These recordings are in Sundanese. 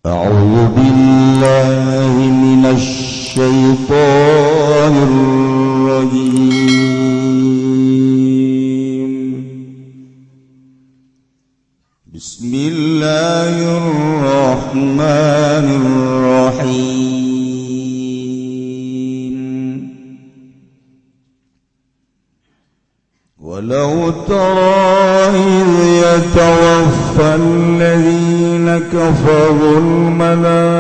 أعوذ بالله من الشيطان الرجيم. بسم الله الرحمن الرحيم. ولو ترى إذ يتوفى الذين كفروا الملائكة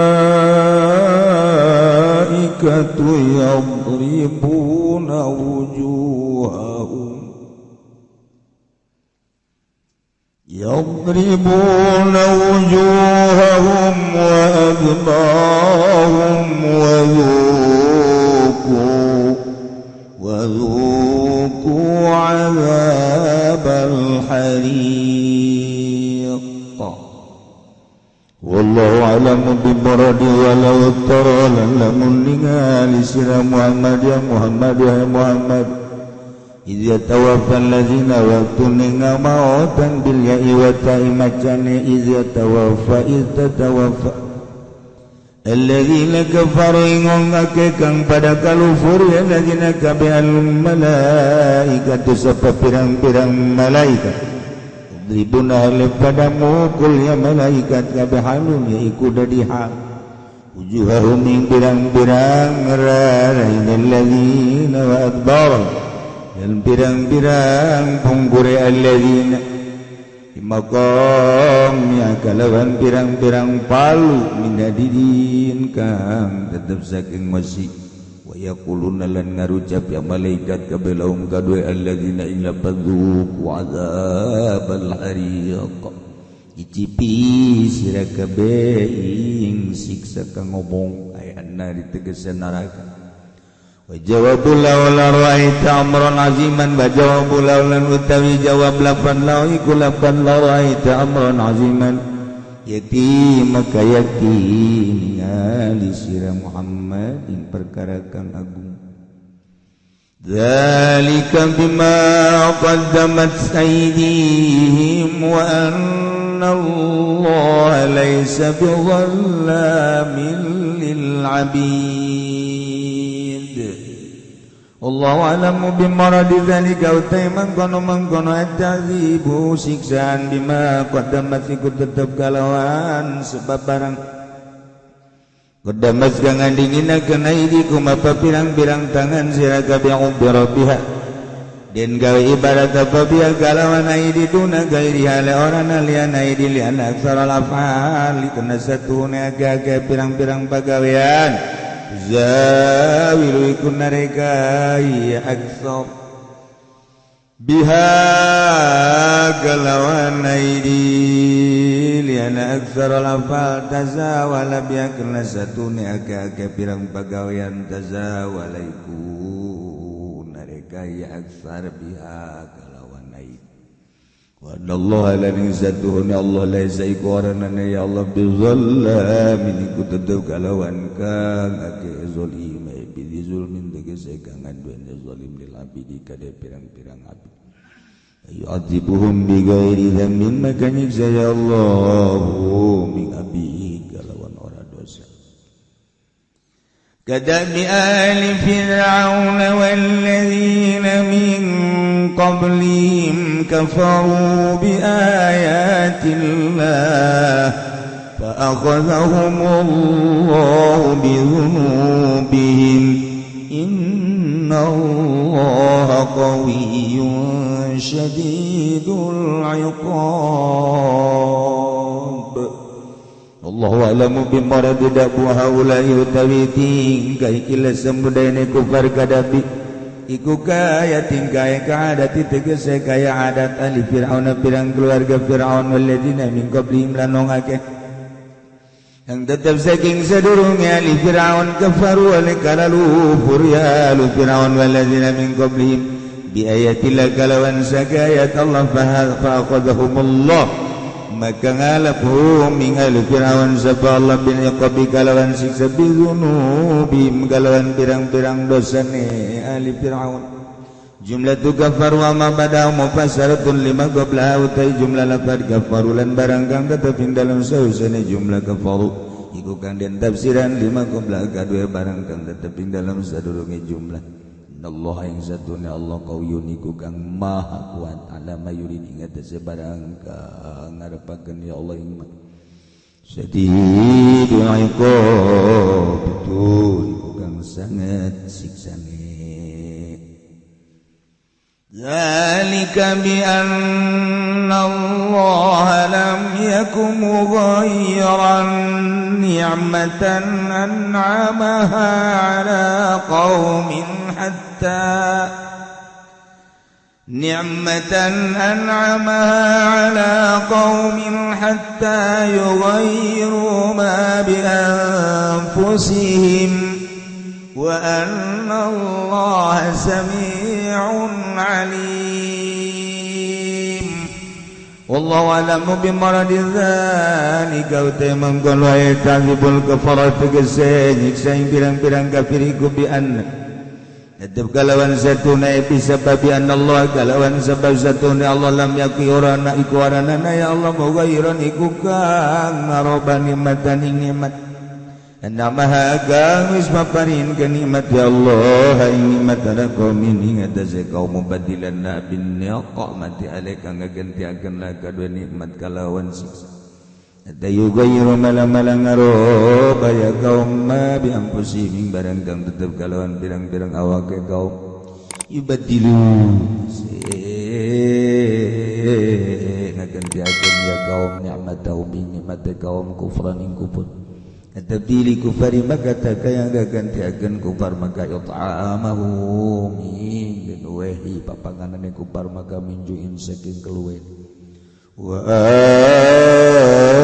يضربون وجوههم وأدبارهم وذوقوا عذاب الحريق. والله أعلم بمراد. ولو ترى lamun ningali sira Muhammad ya Muhammad ya Muhammad إذ يتوفى الذين waktu ningal maotan bil ya'i wa ta'i macane إذ يتوفى إذ تتوفى الذين كفروا ingongake kang pada kalufur ya alladzina kabe al malaikatu sapa pirang-pirang malaikat dribuna pada mukul ya malaikat kabe halun ya iku dadi hal wujuhahum ing pirang-pirang rarain alladzina wa adbar dan pirang-pirang punggure alladzina maqam ya kalawan pirang-pirang palu minadidin kang tetep saking masih wa yaquluna lan ngarucap ya malaikat kabelahum kadue alladzina illa fadzuqu adzabal hariq icipi sira kabeh ing siksa kang ngobong aya nari tegese neraka. Wa jawabul laula ra'aita amran aziman wa jawabul laulan utawi jawab lapan lau iku lapan la ra'aita amran aziman yati maka yati ningali sira Muhammad ing perkara kang agung. Dzalika bima qaddamat aydihim wa anna Allah laisa bidhallamin lil 'abid. Allahu a'lamu bimaradi dzalika utai mangkono-mangkono at-ta'dzibu siksaan bima qaddamat iku tetep kalawan sebab barang qaddamat kang ngandinginakeun aidikum apa pirang-pirang tangan sira kabeh biha den gawe ibarat apa biha kalawan aidi duna gairi hale ora lian aidi lian aksara af'al kana satune aga-aga pirang-pirang pagawean zawilu ikun nareka ya aksar biha kalawan aidi liana aksar alafal tazawala biha kena satune aga-aga pirang pagawean tazawala ikun nareka ya aksar biha kalawan aidi. Wa Allah la nizatuhu Allah laisa iku oranana ya Allah bizallamin iku tetep kalawan kang ake zalim bi zulmin tegese kang ngaduan zalim lil abidi kade pirang-pirang abdi yu'adzibuhum bi ghairi dzambin maka nyiksa ya Allah min abi kalawan ora dosa. كدأب آل فرعون والذين من قبلهم كفروا بآيات الله فأخذهم الله بذنوبهم إن الله قوي شديد العقاب. Allahu a'lamu bimarad dabu haula'i utawi tingkai kila semudayane kufar kadabi iku kaya tingkai kaadati tegese kaya adat ahli Fir'aun pirang keluarga Fir'aun walladzina min qablihim lan wong akeh yang tetep saking sadurunge ahli Fir'aun kafaru ale kalalufur ya ahli Fir'aun walladzina min qablihim bi ayatillah kalawan sakayat Allah fa akhadhahumullah maka ngalap hum ing ahli Fir'aun sapa Allah bin iqabi kalawan siksa bidunubim kalawan pirang-pirang dosane ahli Fir'aun. Jumlah tu kafaru wa ma bada mufassaratun lima qabla utai jumlah lafad kafaru lan barang kang tetep ing dalem sausane jumlah kafaru. iku kang den tafsiran lima qabla kadue barang kang tetep ing dalam sadurunge jumlah. Innallaha ing satune Allah qawiyyun iku kang maha kuat ala mayurin ing atase barang kang ngarepakeun ya Allah ing sadidul iqab iku kang sangat siksane. Zalika bi anna Allah lam yakum mughayyiran ni'matan an'amaha ala qaumin hatta ni'matan an'amaha ala qaumin hatta yughayyiru ma bi anfusihim wa anna Allah sami'un alim. Wallahu a'lamu bimaradi dzalika utamam kon wae ta'dzibul kafara tegese nyiksa ing pirang-pirang kafir iku bi anna tetep kalawan satuna bisa babi anna Allah kalawan sebab satuna Allah lam yaqi orana iku arana ya Allah mughayyiran iku kang ngaroba nikmatan ing nikmat Namaha kang wis maparin ke nikmat ya Allah ing nikmat ala kaum ing atase kaum mubadilan bin niqamati alaika ngagantiakeun la kadua nikmat kalawan siksa. Tayughayyiru mala-mala ngaroba ya kaum ma bi anfusihim barang kang tetep kalawan pirang-pirang awake kaum yubadilu ngagantiakeun ya kaum nikmat ing nikmat kaum kufran ing kufur. Tabdili kufari maka kaya gantiakeun kufar maka yut'amahu min wehi papanganane kufar maka minjuin saking keluwen wa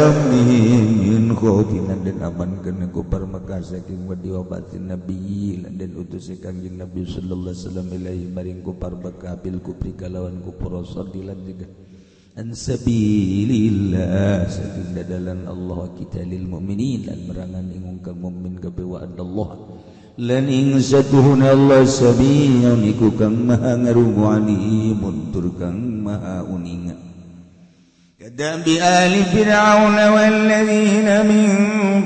amnihim min khawfin dan amankeun kufar maka saking wedi wafatin nabi lan den utus Kanjeng Nabi sallallahu alaihi wasallam ilahi maring kufar maka bil kufri kalawan kufur sadilan juga an sabilillah saking dadalan Allah kita lil mukminin lan merangan ing kang mukmin kabeh wa Allah lan ing satuhuna Allah samiun iku kang maha ngarungu alimun tur kang maha uninga. Kadabi ali fir'aun walladzina min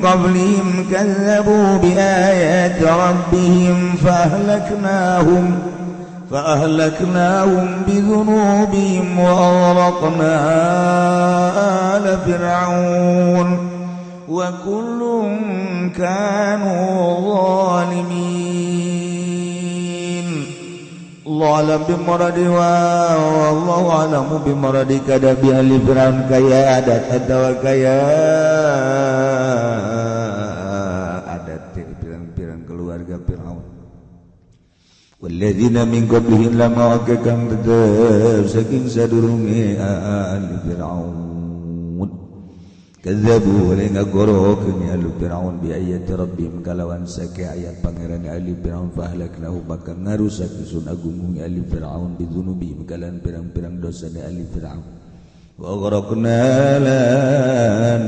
qablihim kazzabu bi ayati rabbihim فأهلكناهم بذنوبهم وأغرقنا آل فرعون وكل كانوا ظالمين. الله أعلم بمراد والله أعلم بمراد كذا بأهل فرعون kaya adat atau kaya adat pirang-pirang keluarga Fir'aun. Walladzina min qablihim lama kang tetep saking sadurunge ali Fir'aun kazzabu wa ngagorokeun ali Fir'aun bi ayati rabbihim kalawan sake ayat pangeran ali Fir'aun fahlaknahu maka ngarusak sun agung ali Fir'aun bidzunubihim kalawan pirang-pirang dosane ali Fir'aun wa aghraqna lan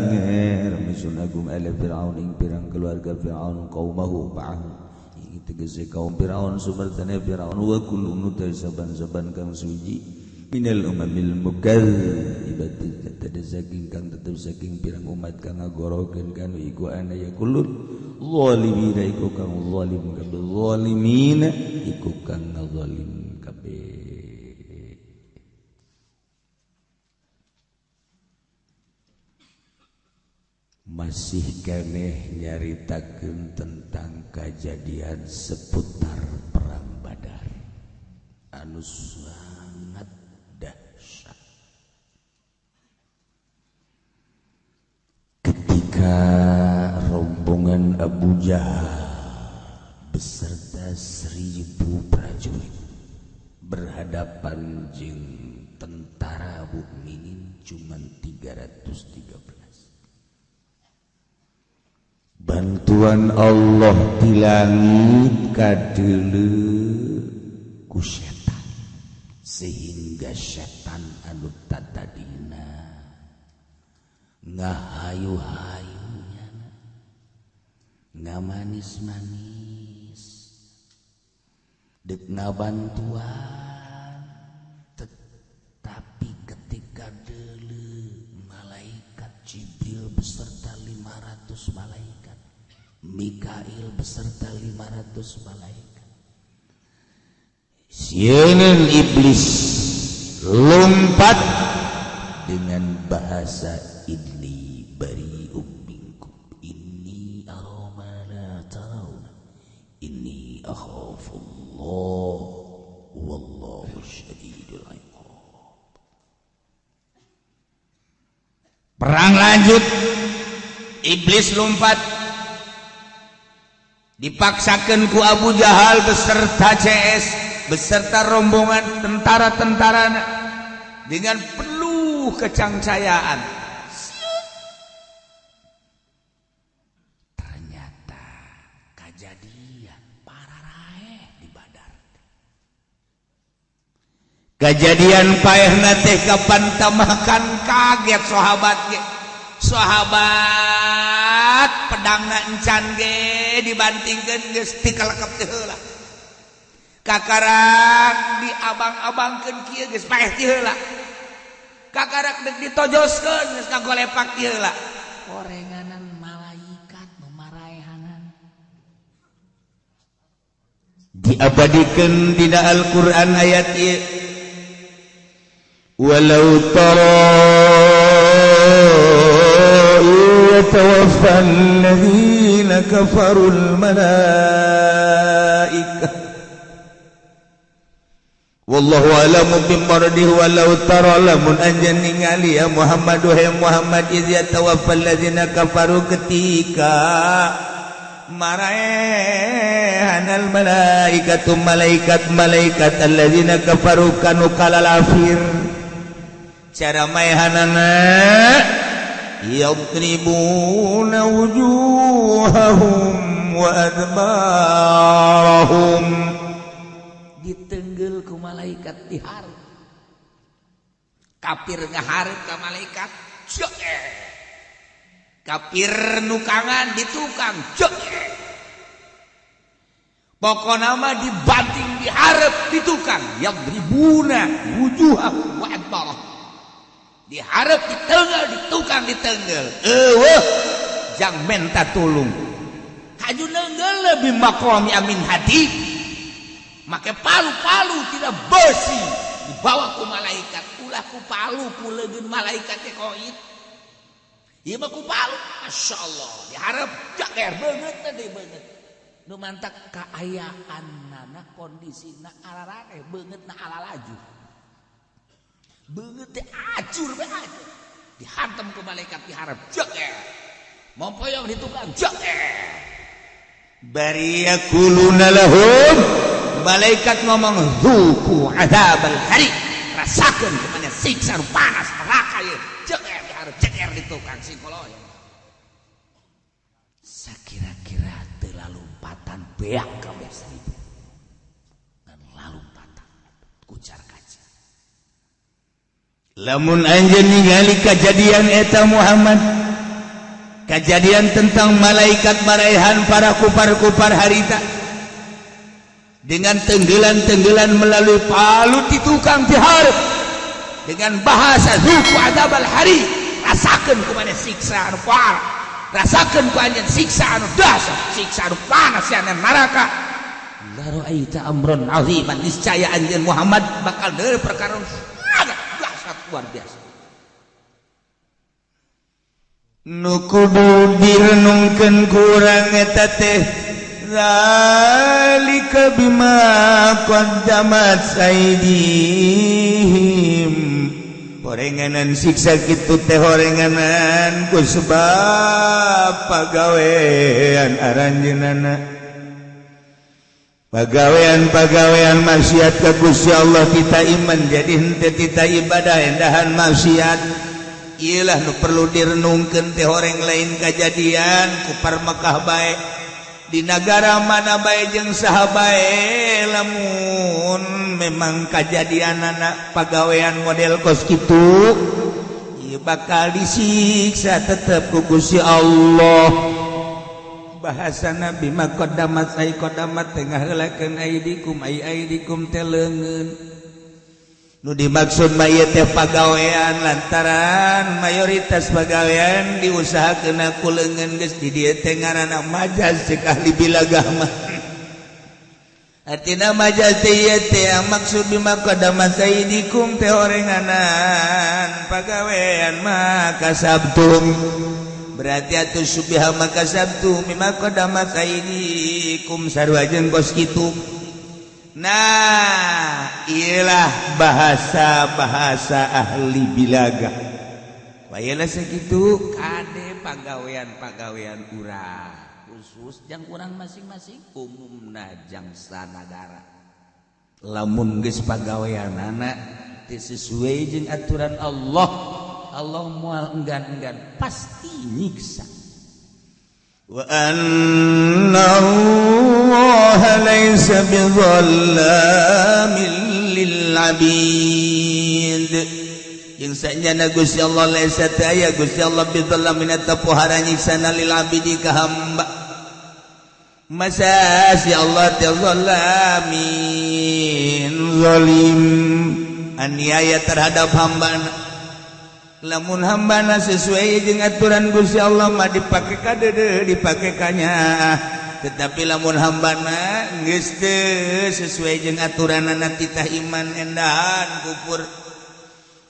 sun agung ali Fir'aun ing pirang keluarga Fir'aun qaumahu ma'ahu tegese kaum Fir'aun sumertane Fir'aun wa kullu nutai saban-saban kang suci minal umamil mukadzibati tadi saking kang tetep saking pirang umat kang ngagorokeun kan iku ana ya kullun zalimina iku kang zalim kabeh zalimina iku kang zalim kabeh. Masih keneh nyaritakeun tentang kejadian seputar perang Badar anu sangat dahsyat. Ketika rombongan Abu Jahal beserta 1000 prajurit berhadapan jeung tentara mukminin cuman 313. Bantuan Allah di langit kadeuleu ku setan sehingga setan anu tatadina ngahayu-hayu nyana ngamanis-manis dek ngabantuan, tetapi ketika deuleu malaikat Jibril Jibril beserta 500 malaikat, Mikail beserta 500 malaikat. Sieun iblis lompat dengan bahasa inni bari'um minkum inni ara ma la tarawna inni akhafullah wallahu syadidul iqab. Perang lanjut, iblis lompat, dipaksakan ku Abu Jahal beserta CS beserta rombongan tentara-tentara dengan penuh kecangcayaan. Ternyata kejadian pararaeh di Badar. Kejadian paehna teh kapan tamakan kaget sahabat ge. Sahabat pedangna encan ge dibantingkeun geus tikalekep teh heula. Kakarak diabang-abangkeun kieu geus paeh ti heula. Kakarak deuk ditojoskeun geus kagolepak ti heula. Orenganan malaikat nu maraehanan. Diabadikeun dina Al-Qur'an ayat ieu. Walau tara yatawaffa alladziina kafarul malaikah wallahu alamu bimardihi walau tara lamun anjeun ningali ya Muhammad wahai Muhammad iz yatawaffal ladzina kafaru ketika maraehanal malaikatu malaikat malaikat alladzina kafaru kanu kalalafir cara maehanana yadribuna wujuhahum wa adbarahum ditenggel ku malaikat diharap kafir ngaharep ka malaikat cek kafir nukangan ditukang cek pokona mah dibanting diharep ditukang yadribuna wujuhahum wa adbarahum diharap ditenggel ditukang ditenggel eueuh jang menta tulung haju nenggel lebih maqami amin hati make palu-palu tidak besi dibawa ku malaikat ulah ku palu ku leungeun malaikat teh koit ieu mah ku palu masyaallah diharap jaker beungeut teh beungeut nu mantak kaayaanana kondisina araraneh beungeutna alalaju beungeut teh acur bae acur dihantam ku malaikat diharap jeker mompoyong di tukang jeker bari yaquluna lahum malaikat ngomong zuku adzabal hari rasakeun kumaha siksa panas neraka ieu jeker diharap jeker di tukang singkoloyong sakira-kira teu lalumpatan beak kabeh 1000 ngan lalumpatan kucar. Lamun anjeun ningali kejadian eta Muhammad, kejadian tentang malaikat maraihan para kupar-kupar harita dengan tenggelan-tenggelan melalui palu di tukang diharap dengan bahasa zuku adzabal hari rasakeun kumaha siksa anu parah, rasakeun ku anjeun siksa anu dahsyat, siksa anu panas anu neraka. La ra'aita amran aziman, niscaya anjeun Muhammad bakal deui perkara luar biasa. Nu kudu direnungkeun kurang eta teh zalika bima qaddamat aydihim. Horenganan siksa kitu teh horenganan ku sebab pagawean aranjeunana. Pagawean-pagawean maksiat ka Gusti Allah kita iman jadi henteu kita ibadah endahan maksiat. Ieulah nu perlu direnungkeun teh horeng lain kajadian kupar Mekah bae di nagara mana bae jeung saha bae lamun memang kajadianana pagawean model kos kitu ieu bakal disiksa tetep ku Gusti Allah. Bahasa Nabi mah qaddamat ay qaddamat teh ngaheulakeun aidikum ay aidikum teh leungeun. Nu dimaksud mah ieu teh pagawean lantaran mayoritas pagawean diusahakeun ku leungeun geus di dieu teh ngaranna majaz cek ahli bilagah mah. Artina majaz teh ieu teh maksud bima qaddamat aidikum teh orenganan pagawean mah kasabtum. Berarti atuh subiha maka sabtu mimma qaddamat aidikum sarua jeung kos kitu. Nah, ialah bahasa-bahasa ahli bilagah. Wayalah segitu kade pagawean-pagawean urang khusus jang urang masing-masing umumna jang sanagara. Lamun geus pagaweanana teu sesuai jeung aturan Allah, Allah moal enggan-enggan pasti nyiksa. Wa anna Allah laisa bidhallamin lil abid. Jeung sanyana Gusti Allah laisa teu aya Gusti Allah bidhallamin eta pohara nyiksana lil abidi ka hamba. Masa si Allah teh zalamin zalim aniaya terhadap hambana. Lamun hambana sesuai jeung aturan Gusti Allah mah dipake ka deudeuh dipake ka nyaah. Tetapi lamun hambana geus teu sesuai jeung aturanana titah iman endahan kufur,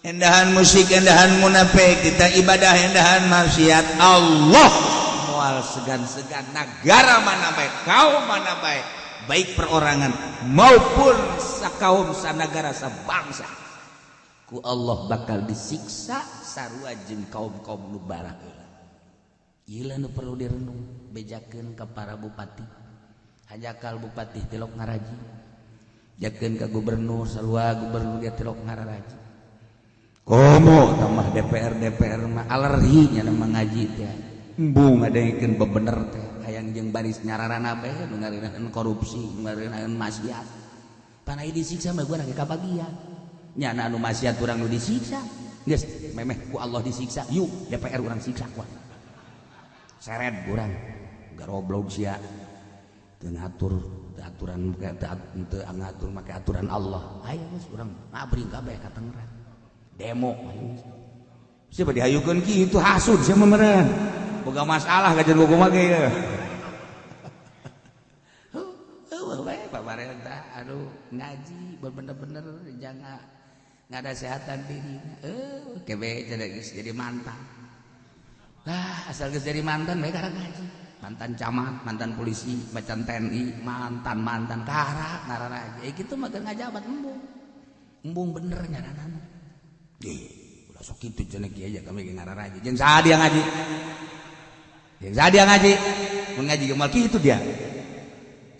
endahan musyrik, endahan munafik, titah ibadah endahan maksiat. Allah moal segan-segan nagara mana bae, kaum mana bae, baik perorangan maupun sakaum sanagara sabangsa, ku Allah bakal disiksa sarua jeung kaum-kaum nu baraheula. Ieu nu perlu direnung, bejakeun ka para bupati. Hajakal bupati tilok ngaraji. Jakeun ka gubernur sarua gubernur dia tilok ngararaji. Komo tambah DPR DPR mah alergi nya ngaji teh. Embung ngadengkeun bebener teh hayang jeung baris nyararana bae nu ngareuneuheun korupsi, nu ngareuneuheun maksiat. Panai disiksa mah gua lagi kabagian. Nyana anu maksiat urang nu disiksa geus memeh ku Allah disiksa, yuk DPR urang siksa kuat seret urang garoblog sia teu ngatur aturan teu ngatur make aturan Allah. Ayo geus urang ngabring kabeh ka Tangerang demo ayo sia bade dihayukeun kitu hasud sia mah meureun boga masalah kajeun boga mah ge heuh bae pamarentah aduh ngaji bener-bener jangan nggak ada sehatan diri, kebe jadi mantan lah asal geus jadi mantan bae karek ngaji, mantan camat, mantan polisi, mantan TNI, mantan mantan karak ngararaja, kitu mah keur ngajabat embung, embung bener nyaranana, ulah sok kitu cenah kieu aja kami ge ngararaja, jeung saha dia ngaji, jeung saha dia ngaji, mun ngaji ge moal kitu dia,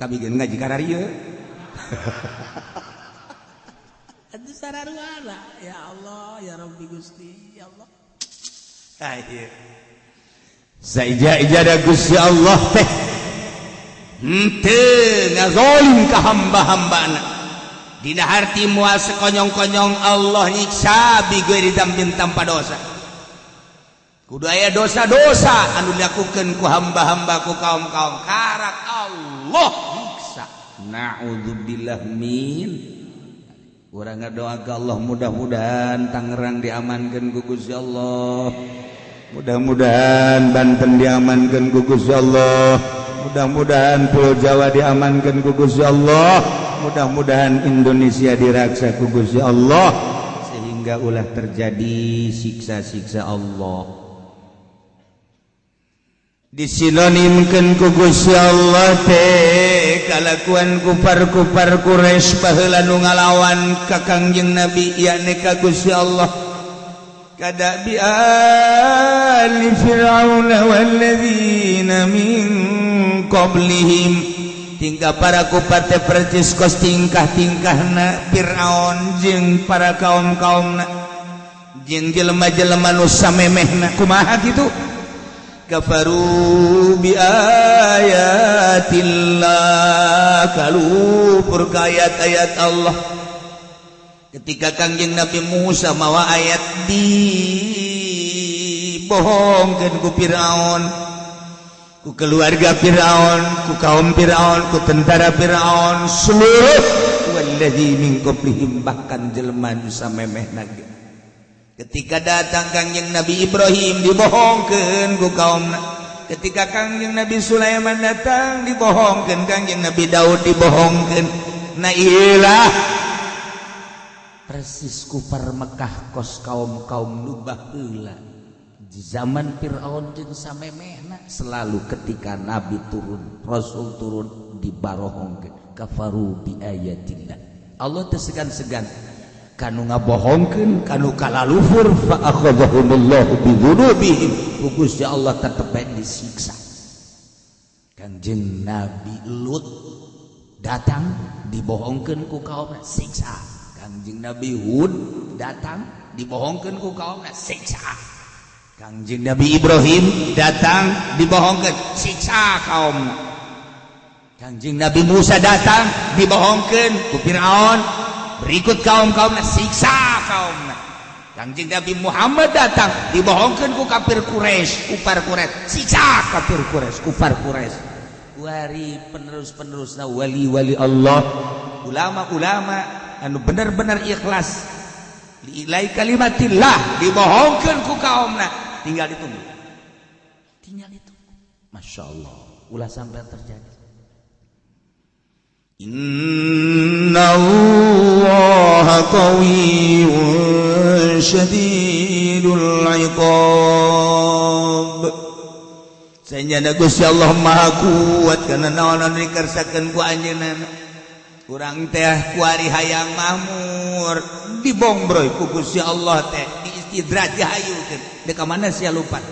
kami ge ngaji kararieu. Aduh sararuana ya Allah ya Rabbi Gusti ya Allah. Ayo. Saija-ijada Gusti Allah teh henteu ngazolim ka hamba-hambana. Dina harti moal sekonyong-konyong Allah nyiksa bi ghairi dzambin tanpa dosa. Kudu aya dosa-dosa anu dilakukeun ku hamba-hamba ku kaum-kaum karak Allah nyiksa. Na'udzubillah min. Urang ngadoa ka Allah mudah-mudahan Tangerang diamankeun ku Gusti Allah. Mudah-mudahan Banten diamankeun ku Gusti Allah. Mudah-mudahan Pulau Jawa diamankeun ku Gusti Allah. Mudah-mudahan Indonesia diraksa ku Gusti Allah sehingga ulah terjadi siksa-siksa Allah. Disinonimkeun ku Gusti Allah teh kalakuan kufar-kufar Quraisy baheula nu ngalawan ka Kangjeng Nabi yakni ka Gusti Allah. Kada bi ali fir'auna walladzina min qablihim, tingkah para kufar teh percis kos tingkah-tingkahna Fir'aun jeung para kaum-kaumna jeung jelema-jelema nu samemehna. Kumaha kitu? Kafaru bi ayatillah, kalupur ka ayat-ayat Allah. Ketika Kangjeng Nabi Musa mawa ayat dibohongkeun ku Firaun, ku keluarga Firaun, ku kaum Firaun, ku tentara Firaun, seluruh Wallazi min qablihim bahkan jelema nu samemehna ge. Ketika datang Kangjeng Nabi Ibrahim dibohongkeun ku kaumna. Ketika Kangjeng Nabi Sulaiman datang dibohongkeun, Kangjeng Nabi Daud dibohongkeun. Nah iyalah persis kufar Mekah kos kaum-kaum nu baheula di zaman Fir'aun jeung samemehna, selalu ketika nabi turun, rasul turun dibarohongkeun, kafaru bi ayatillah. Allah teu segan-segan kanu ngabohongkeun kanu kalaluhur, fa akhadhahumullahu bi dzunubihim, ku Gusti Allah tetep bae disiksa. Kangjeng Nabi Lut datang dibohongkeun ku kaumna, siksa. Kangjeng Nabi Hud datang dibohongkeun ku kaumna, siksa. Kangjeng Nabi Ibrahim datang dibohongkeun, siksa kaumna. Kangjeng Nabi Musa datang dibohongkeun ku Firaun, berikut kaum-kaumna, siksa kaumna. Kangjeng Nabi Muhammad datang dibohongkeun ku kafir Quraisy, kufar Quraisy, siksa kafir Quraisy, kufar Quraisy. Wari penerus-penerusna wali-wali Allah, ulama-ulama anu bener-bener ikhlas liilai kalimatillah dibohongkeun ku kaumna, tinggal ditunggu. Tinggal ditunggu. Masya Allah, ulah sampai terjadi. Inna Allah qawiyyun syadidul iqab. Sanyana Gusti Allah Maha Kuat kana naon anu dikersakeun ku anjeunna. Urang teh kuari hayang mahmur dibongbroy ku Gusti Allah teh diistidraj dihayukeun. Deuk ka mana sia lupat?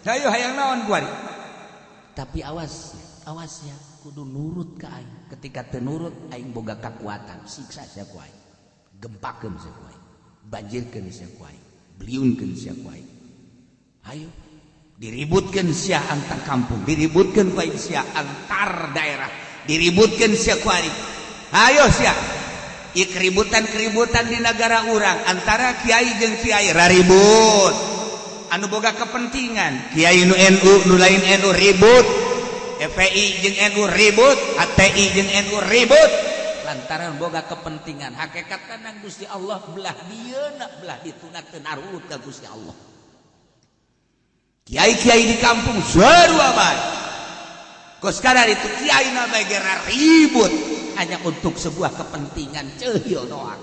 Hayu hayang naon kuari? Tapi awas, awas ya, kudu nurut ka aing. Ketika teu nurut aing boga kakuatan, siksa sia ku aing. Gempakeun sia ku aing. Banjirkeun sia ku aing. Beliunkeun sia ku aing. Hayu diributkeun sia antar kampung, diributkeun ku aing sia antar daerah, diributkeun sia ku aing. Hayo sia. Ieu keributan-keributan di negara urang antara kiai jeung kiai raribut. Anu boga kepentingan, kiai nu NU nu lain NU ribut. FPI jeung NU ribut, HTI jeung NU ribut. Lantaran boga kepentingan, hakikatna nang Gusti Allah belah dieuna belah dituna teu narurut ka Gusti Allah. Kiai-kiai di kampung sarua bae. Kos kadar itu kiai na bae gera ribut hanya untuk sebuah kepentingan ceuhil doang.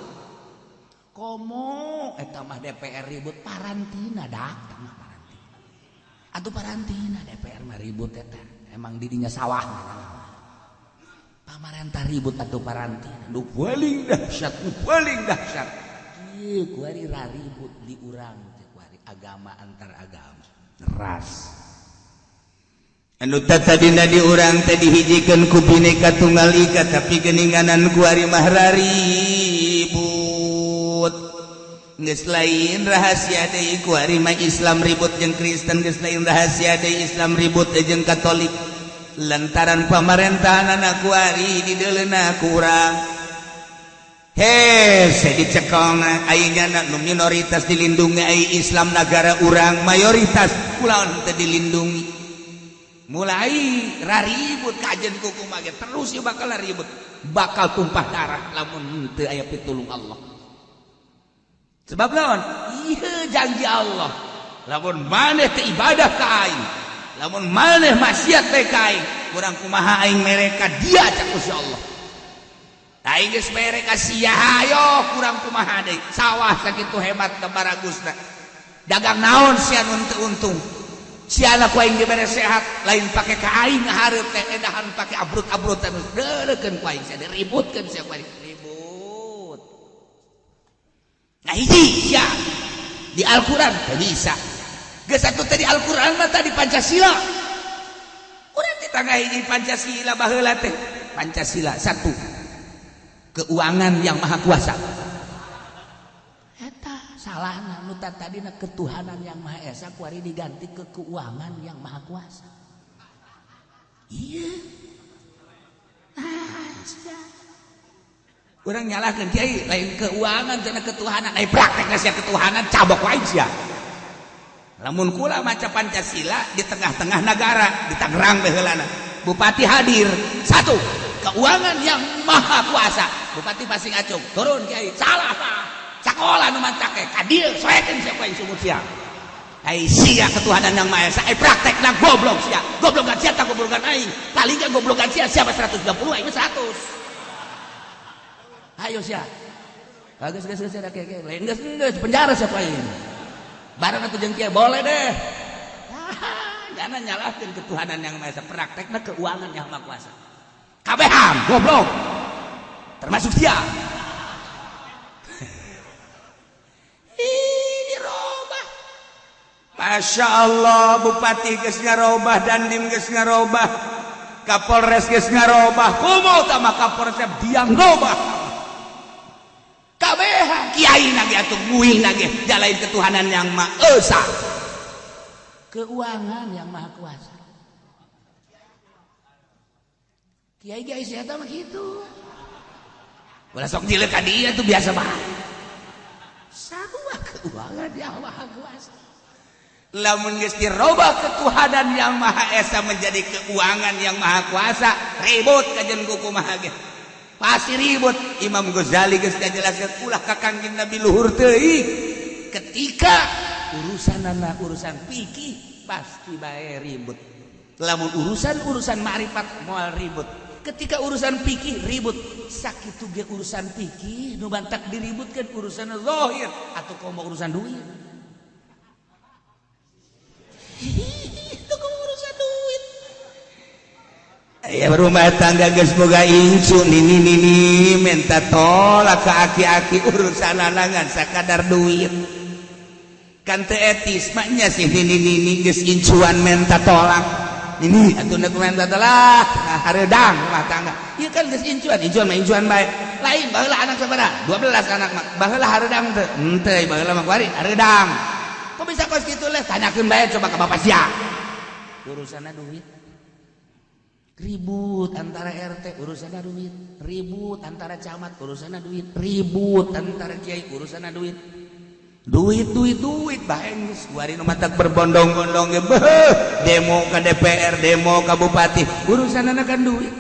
Komo eta mah DPR ribut parantina dak mah parantina. Atuh parantina DPR mah ribut eta. Emang didinya sawah. Pamarentah ribut atuh parantina. Nu paling dahsyat, nu paling dahsyat. Ieu kuari raribut di urang teh kuari agama antar agama. Ras. Anu tadina di urang teh dihijikeun ku Bhinneka Tunggal Ika tapi geuninganan kuari mah raribut. Geus lain rahasia deui kuari mah Islam ribut jeung Kristen, geus lain rahasia deui Islam ribut jeung Katolik. Lantaran pamarentahanana kuari dideuleuna ku urang. Hese dicekelna aing nu minoritas dilindungi ai Islam nagara urang mayoritas kulaon teu dilindungi. Mulai raribut kajen kuku mage terus ieu bakal ribut, bakal tumpah darah lamun teu aya pitulung Allah. Sebab lawan ieu janji Allah, lamun maneh teu ibadah ka aing, lamun maneh maksiat teh ka aing, kurang kumaha aing mereka dia cak Gusti Allah. Aing geus mereka sia hayo kurang kumaha deui, sawah sakitu hebat da baragusna. Dagang naon sia nu teu untung. Sia ku aing dibere sehat, lain pake ka aing hareup teh edahan pake abrut-abrutan deuleukeun ku aing sia diributkeun sia ku aing ribut. Nah hiji sia di Al-Qur'an teu bisa. Geus atuh teh di Al-Qur'an mah tadi Pancasila. Urang teh tangga hiji Pancasila baheula teh. Pancasila satu. Keuangan yang maha kuasa. Eta salahna nu tadina ketuhanan yang maha esa kuari diganti ke keuangan yang maha kuasa. Iya. Nah, sia. Urang nyalahkeun kiai lain keuangan cenah ketuhanan, lain praktekna sia ketuhanan cabok wae sia. Lamun kula maca Pancasila di tengah-tengah negara, di Tangerang baheulana. Bupati hadir, satu, keuangan yang maha kuasa. Bupati pasti ngacung. Turun kiai. Salah tah. Sakola nu mantak ge ka dieu soekeun sia ku aing sumur sia. Ai sia ketuhanan yang Maha Esa, ai praktekna goblok sia. Goblokan sia tak goblokan aing. Paling goblokan sia siapa 120 aing 100. Ayo sia. Geus geus geus kiai lain geus geus penjara siapa aing. Bareng atuh jeung kiai boleh deh. Jangan nyalahkeun ketuhanan yang Maha Esa, praktekna keuangan yang Maha Kuasa. Kabehan goblok. Termasuk sia. Dirobah. Masya Allah, bupati geus ngarobah, dandim geus ngarobah, kapolres geus ngarobah, kumaha tah kapolres diang robah. Kabehan kiai na ge atuh nguing na ge jalain ketuhanan yang Maha Esa. Keuangan yang Maha Kuasa. Kiai kiai sia mah kitu. Ulah sok jileuh ka dieu tuh biasa bae. Sarua keuangan yang Maha Kuasa. Lamun geus dirobah ketuhanan yang Maha Esa menjadi keuangan yang Maha Kuasa, ribut kajen kumaha ge. Pasti ribut. Imam Ghazali geus ngajelaskeun ulah ka Kangjeng Nabi luhur teuing. Ketika urusanana urusan fikih pasti bae ribut. Lamun urusan-urusan ma'rifat moal ribut. Ketika urusan fikih ribut. Sakitu ge urusan fikih nu bantak diributkeun urusan zahir atau komo urusan duit. Itu komo urusan duit. Aya rumah tangga geus boga incu nini nini minta tolak ka aki-aki urusan ngan sakadar duit. Kan teu etis maknya sih nini nini geus incuan minta tolak. Nini atuh nek minta tolak nah hareudang rumah tangga. Ieu kan geus incuan, incuan mah incuan bae. Lain baheula anak sabaraha? 12 anak mah. Baheula hareudang teu? Henteu, baheula mah kuari hareudang. Kok bisa kos kitu leh? Tanyakeun bae coba ka bapak sia. Urusanna duit. Ribut antara RT urusanna duit, ribut antara camat urusanna duit, ribut antara kiai urusanna duit. Duit duit duit bae geus kuari nu matak berbondong-bondong ge beuh demo ka DPR, demo ka bupati, urusanna kan duit.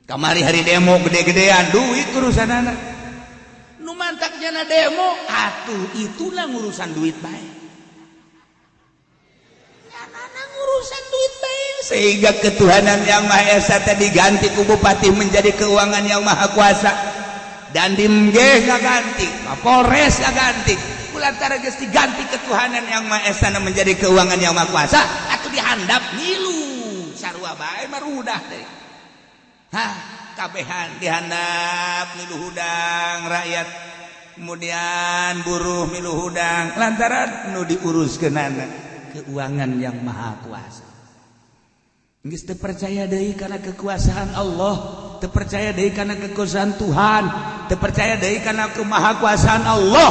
Kamari hari demo gede-gedean duit urusanna. Nu mantak jana demo atuh itulah ngurusan duit bae. Nyanana ngurusan duit bae. Sehingga ketuhanan yang Maha Esa tadi diganti ku bupati menjadi keuangan yang Maha Kuasa. Dandim ge ngaganti, Kapolres ngaganti, kulantara geus diganti ketuhanan yang Maha Esa menjadi keuangan yang Maha Kuasa atuh dihandap ngilu sarua bae marudah deui. Hah, kabehan dihandap milu hudang rakyat, kemudian buruh milu hudang lantaran nu diuruskeunana keuangan yang Maha Kuasa. Geus teu percaya deui kana kekuasaan Allah, teu percaya deui kana kekuasaan Tuhan, teu percaya deui kana kemahakuasaan Allah.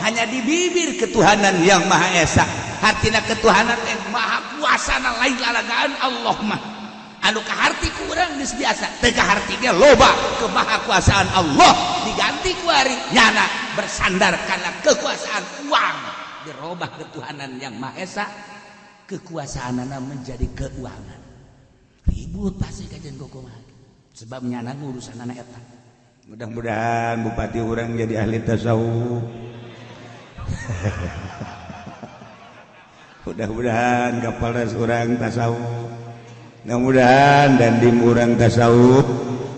Hanya di bibir ketuhanan yang Maha Esa. Hartina ketuhanan teh maha kuasana lain lalagaan Allah mah. Anu kaharti ku urang geus biasa, teu kaharti ge loba kemahakuasaan Allah diganti ku ari nyana bersandar kana kekuasaan uang. Dirobah ketuhanan yang Maha Esa, kekuasaanana menjadi keuangan. Ribut pasti kajian kumaha. Sebab nyana urusan anak eta. Mudah-mudahan bupati urang jadi ahli tasawuf. Mudah-mudahan kapolres urang tasawuf. Mudah-mudahan dandim urang tasawuf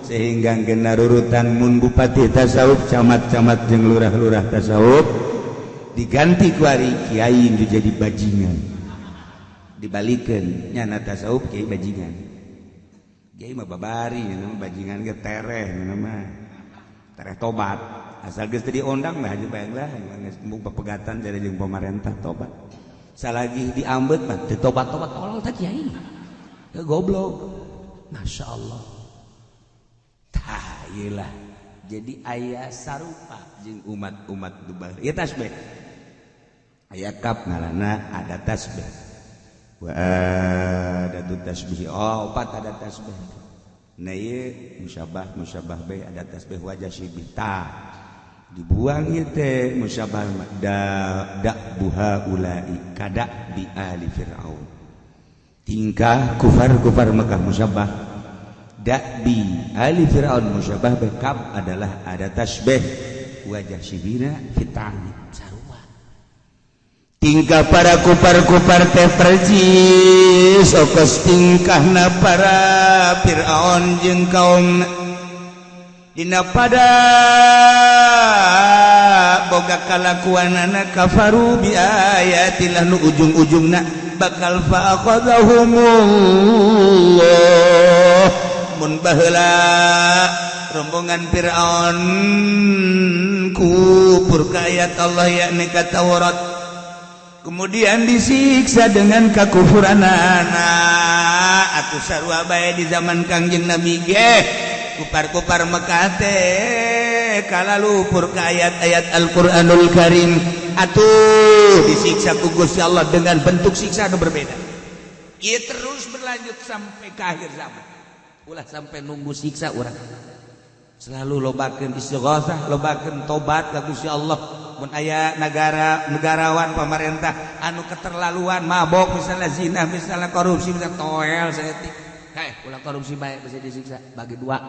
sehingga kena rurutan mun bupati tasawuf, camat-camat jeung lurah-lurah tasawuf diganti ku ari kiai nu jadi bajingan. Dibalikeun nyana tasawuf kiai bajingan. Kiai mah babari nya mah bajingan ge tereh nya mah. Tereh tobat. Asal geus teu diondang mah haji bae lah geus embung pepegatan jadi jeung pamarentah tobat. Salagi diambet mah teu tobat-tobat tolol teh kiai. Goblok. Masya Allah. Tah ieu lah. Jadi aya sarupa jeung umat-umat dubar. Ieu tasbih. Aya kap ngaranna ada tasbih. Wa ada tasbih. Oh, opat ada tasbih. Nah ieu musyabah musyabah bae ada tasbih wajah syibih. Tah dibuang ieu teh musyabah da buha ulai kada bi ali fir'aun. Tingkah kufar-kufar Mekah musyabah Dakbi ali Fir'aun musyabah bekam adalah ada tasbih wajah sibina fitani sarua. Tingkah para kupar-kupar teh percis okos tingkahna para Fir'aun jeung kaum dina pada boga kalakuanana kafaru bi ayatillah nu ujung-ujungna bakal fa akhadhahumullah. Mun baheula rombongan Fir'aun kupur ka ayat Allah yakni ka Taurat, kemudian disiksa dengan kakufuranana. Atuh sarua bae di zaman Kangjeng Nabi ge kupar-kupar Mekah teh kalalupur ka ayat-ayat Al-Qur'anul Karim, atuh disiksa ku Gusti Allah dengan bentuk siksa anu berbeda. Ieu terus berlanjut sampai ke akhir zaman. Ulah sampai nunggu siksa urang. Selalu lobakeun istighosah, lobakeun tobat ka Gusti Allah. Mun aya negara negarawan pemerintah anu keterlaluan mabok misalnya zina misalnya korupsi misalnya toel saeutik. Heh, ulah korupsi bae bisa disiksa bagi dua.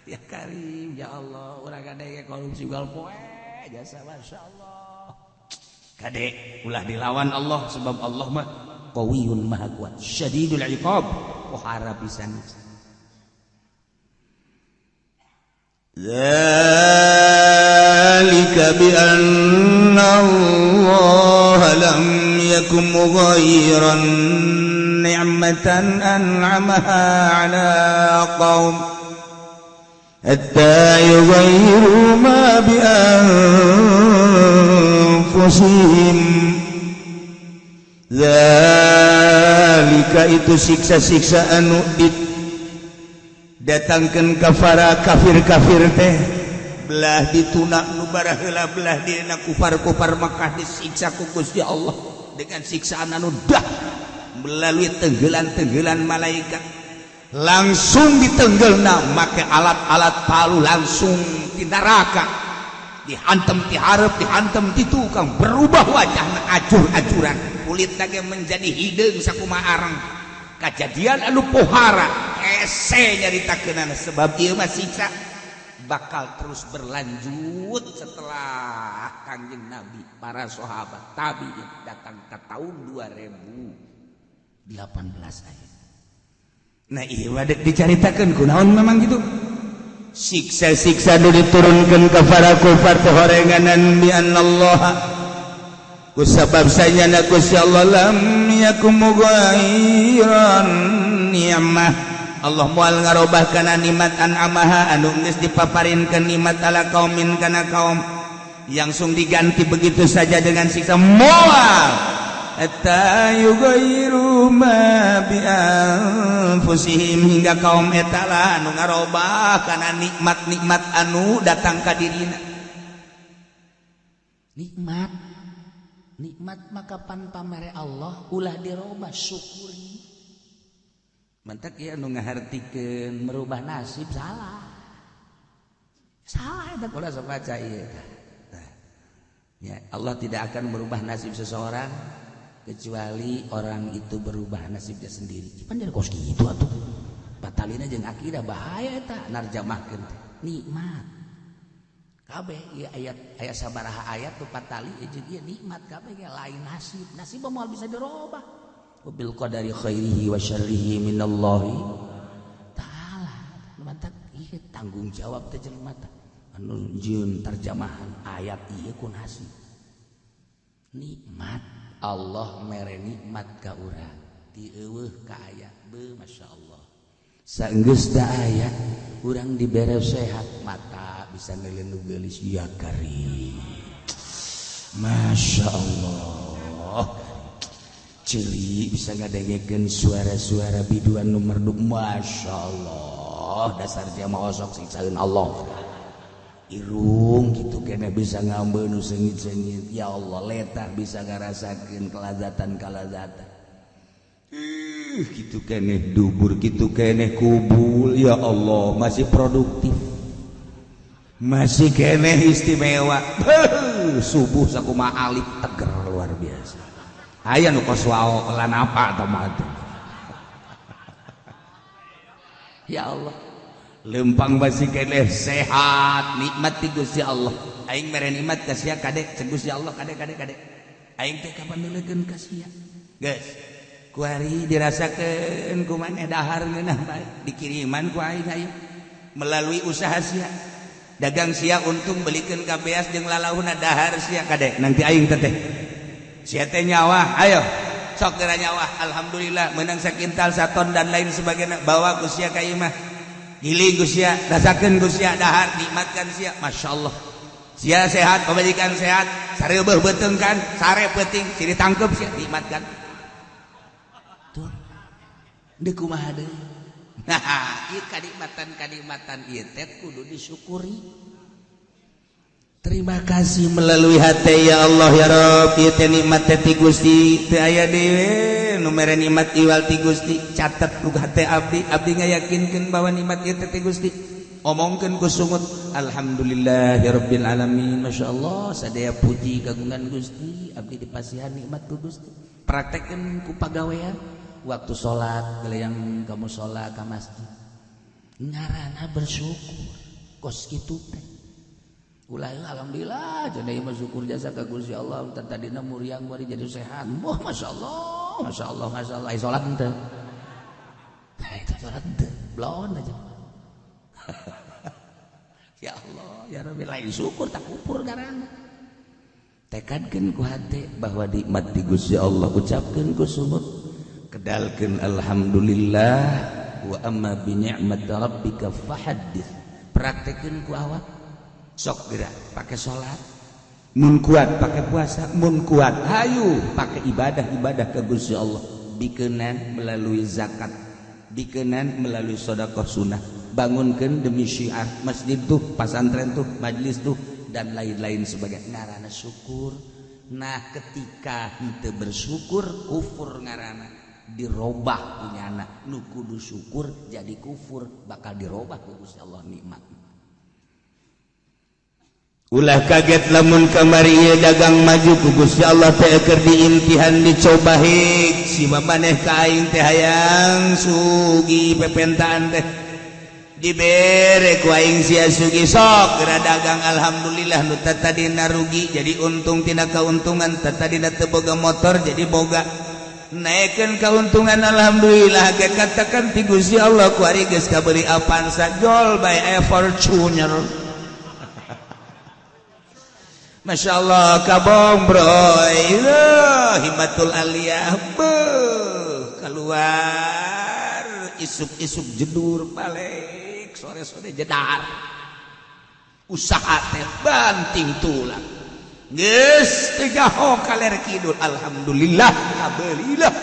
Ya Karim, ya Allah, urang kade korupsi gal poe jasa masyaallah. Kade ulah dilawan Allah sebab Allah mah qawiyun maha kuat, syadidul iqab, pohara pisan. Dzalika bi anna Allah lam yakum mughayyiran ni'matan an'amaha 'ala qaum hatta yughayyiru ma bi anfusihim. Zalika itu siksa-siksa anu didatangkeun ka para kafir-kafir teh belah dituna nu baraheula belah dina kufar-kufar Makkah disiksa ku Gusti Allah dengan siksaan anu dah melalui tenggelan-tenggelan malaikat langsung ditenggelna make alat-alat palu langsung di neraka dihantem ti hareup dihantem ti tukang berubah wajahna acur-acuran kulit lagi menjadi hideung sakumaha arang. Kajadian anu pohara hese nyaritakeunana sebab ieu mah siksa bakal terus berlanjut setelah Kangjeng Nabi para sahabat tabi'in datang ke tahun 2018 aya. Nah ieu mah dek dicaritakeun kunaon memang gitu. Siksa-siksa nu diturunkeun ka para kufar teh horenganan bi anallah kusabab sanyana Gusti Allah lam yakum mughayyiran ni'mah. Allah moal ngarobah kana nikmat an'amaha anu geus dipaparinkeun nikmat ala kaumin kana kaum yang sung diganti begitu saja dengan siksa moal hatta yughayyiru ma bi anfusihim hingga kaum eta lah anu ngarobah kana nikmat-nikmat anu datang ka dirina. Nikmat nikmat maka pan pamere Allah ulah dirobah syukuri. Mantak ieu anu ngahartikeun merubah nasib salah. Salah eta ulah sok baca ieu. Ya, Allah tidak akan merubah nasib seseorang kecuali orang itu berubah nasibnya sendiri. Pan jadi kos kitu atuh. Batalina jeung akidah bahaya eta narjamahkeun nikmat. Kabeh ieu ayat aya sabaraha ayat tu patali jeung ieu nikmat kabeh ge lain nasib. Nasib moal bisa dirobah. Bil qadari khairihi wa syarrihi minallahi ta'ala. Mantak ieu tanggung jawab teh jelema teh. Anu jieun terjemahan ayat ieu ku nasib. Nikmat Allah mere nikmat ka urang. Ti eueuh ka aya beuh masyaallah. Saenggeus da aya urang dibere sehat mata bisa ngeuleun nu geulis ya karim. Masya Allah. Ceuli bisa ngadengekeun suara-suara biduan nu merdu masya Allah. Dasar jama osok siksaeun Allah. Irung kitu keneh bisa ngambeun nu seungit-seungit ya Allah letah bisa ngarasakeun kelazatan-kelazatan. Gitu keneh dubur gitu keneh kubul ya Allah masih produktif masih keneh istimewa. Subuh sakumaha alif teger luar biasa. Aya nu kos wao lan apa atau mah. Ya Allah, lempang masih keneh sehat, nikmat ti Gusti Allah. Aing mere nikmat ka sia kade, cek Gusti Allah kade kade kade. Aing teh kapan neuleukeun ka sia? Geus, kuari dirasakeun ku maneh dahar ngeunah bae, dikiriman ku aing ayo melalui usaha sia. Dagang sia untung belikeun ka beas jeung lalauna dahar sia kade. Nanti aing teh teh. Sia teh nyawa, ayo sok geura nyawa. Alhamdulillah menang sakintal saton dan lain sebagainya, bawa ku sia ka imah. Giling ku sia, rasakeun ku sia dahar, nikmatkan sia. Masya Allah. Sia sehat, pamajikan sehat, sareubeuh beuteung kan, sare peuting, sini tangkep sia, nikmatkan. Tuh. Deuk kumaha deui? Nah, ieu kanikmatan-kanikmatan ieu teh kudu disyukuri. Terima kasih melalui hati ya Allah ya Rabb, ieu teh nikmat teh ti Gusti, teu aya deui nu mere nikmat iwal ti Gusti. Catet ku hate abdi, abdi ngayakinkeun bahwa nikmat ieu teh ti Gusti. Omongkeun ku sungut, alhamdulillahirabbil alamin, masyaallah sadaya puji kagungan Gusti, abdi dipasihan nikmat ku Gusti. Praktekkeun ku pagawean, waktu salat gelayang kamu salat ka masjid. Ngaranna bersyukur, kos kitu teh. Ulah alhamdulillah cenah ieu mah syukur jasa ka Gusti Allah, tadina muriang bari jadi sehat. Wah masyaallah, masyaallah, masyaallah. Ai salat henteu. Eta salat henteu, blon aja. Ya Allah, ya Rabbi, lain syukur tak kupur ngaranna. Tekadkeun ku hate bahwa nikmat ti Gusti Allah, ucapkeun ku sungut, kedalkeun alhamdulillah wa amma bi ni'mat rabbika fahaddits. Praktekeun ku awak. Sok gerak pakai salat, mun kuat pakai puasa, mun kuat hayu pakai ibadah-ibadah ke Gusti Allah. Dikenan melalui zakat, dikenan melalui sedekah sunnah, bangunkan demi syiar masjid tuh, pasantren tuh, majlis tuh, dan lain-lain sebagai ngarana syukur. Nah ketika henteu bersyukur kufur ngarana, dirobah punyana nu kudu syukur jadi kufur, bakal dirobah ku Gusti Allah nikmat. Ulah kaget lamun kamari ieu dagang maju ku Gusti Allah teh keur diimtihan dicoba hik si maneh ka aing teh hayang sugi pepentaan teh dibere ku aing sia sugi sok geura dagang alhamdulillah nu tadina rugi jadi untung tina kauntungan, tadina teu boga motor jadi boga, naikkeun kauntungan alhamdulillah ge katakan ti Gusti Allah ku ari geus kabeuli Avanza jol bae aya Fortuner. Masya Allah kabong broy himatul aliyah beuh keluar isuk-isuk jedur balik sore-sore jedar usaha teh banting tulang geus teu jaho kaler kidul alhamdulillah kabeulilah.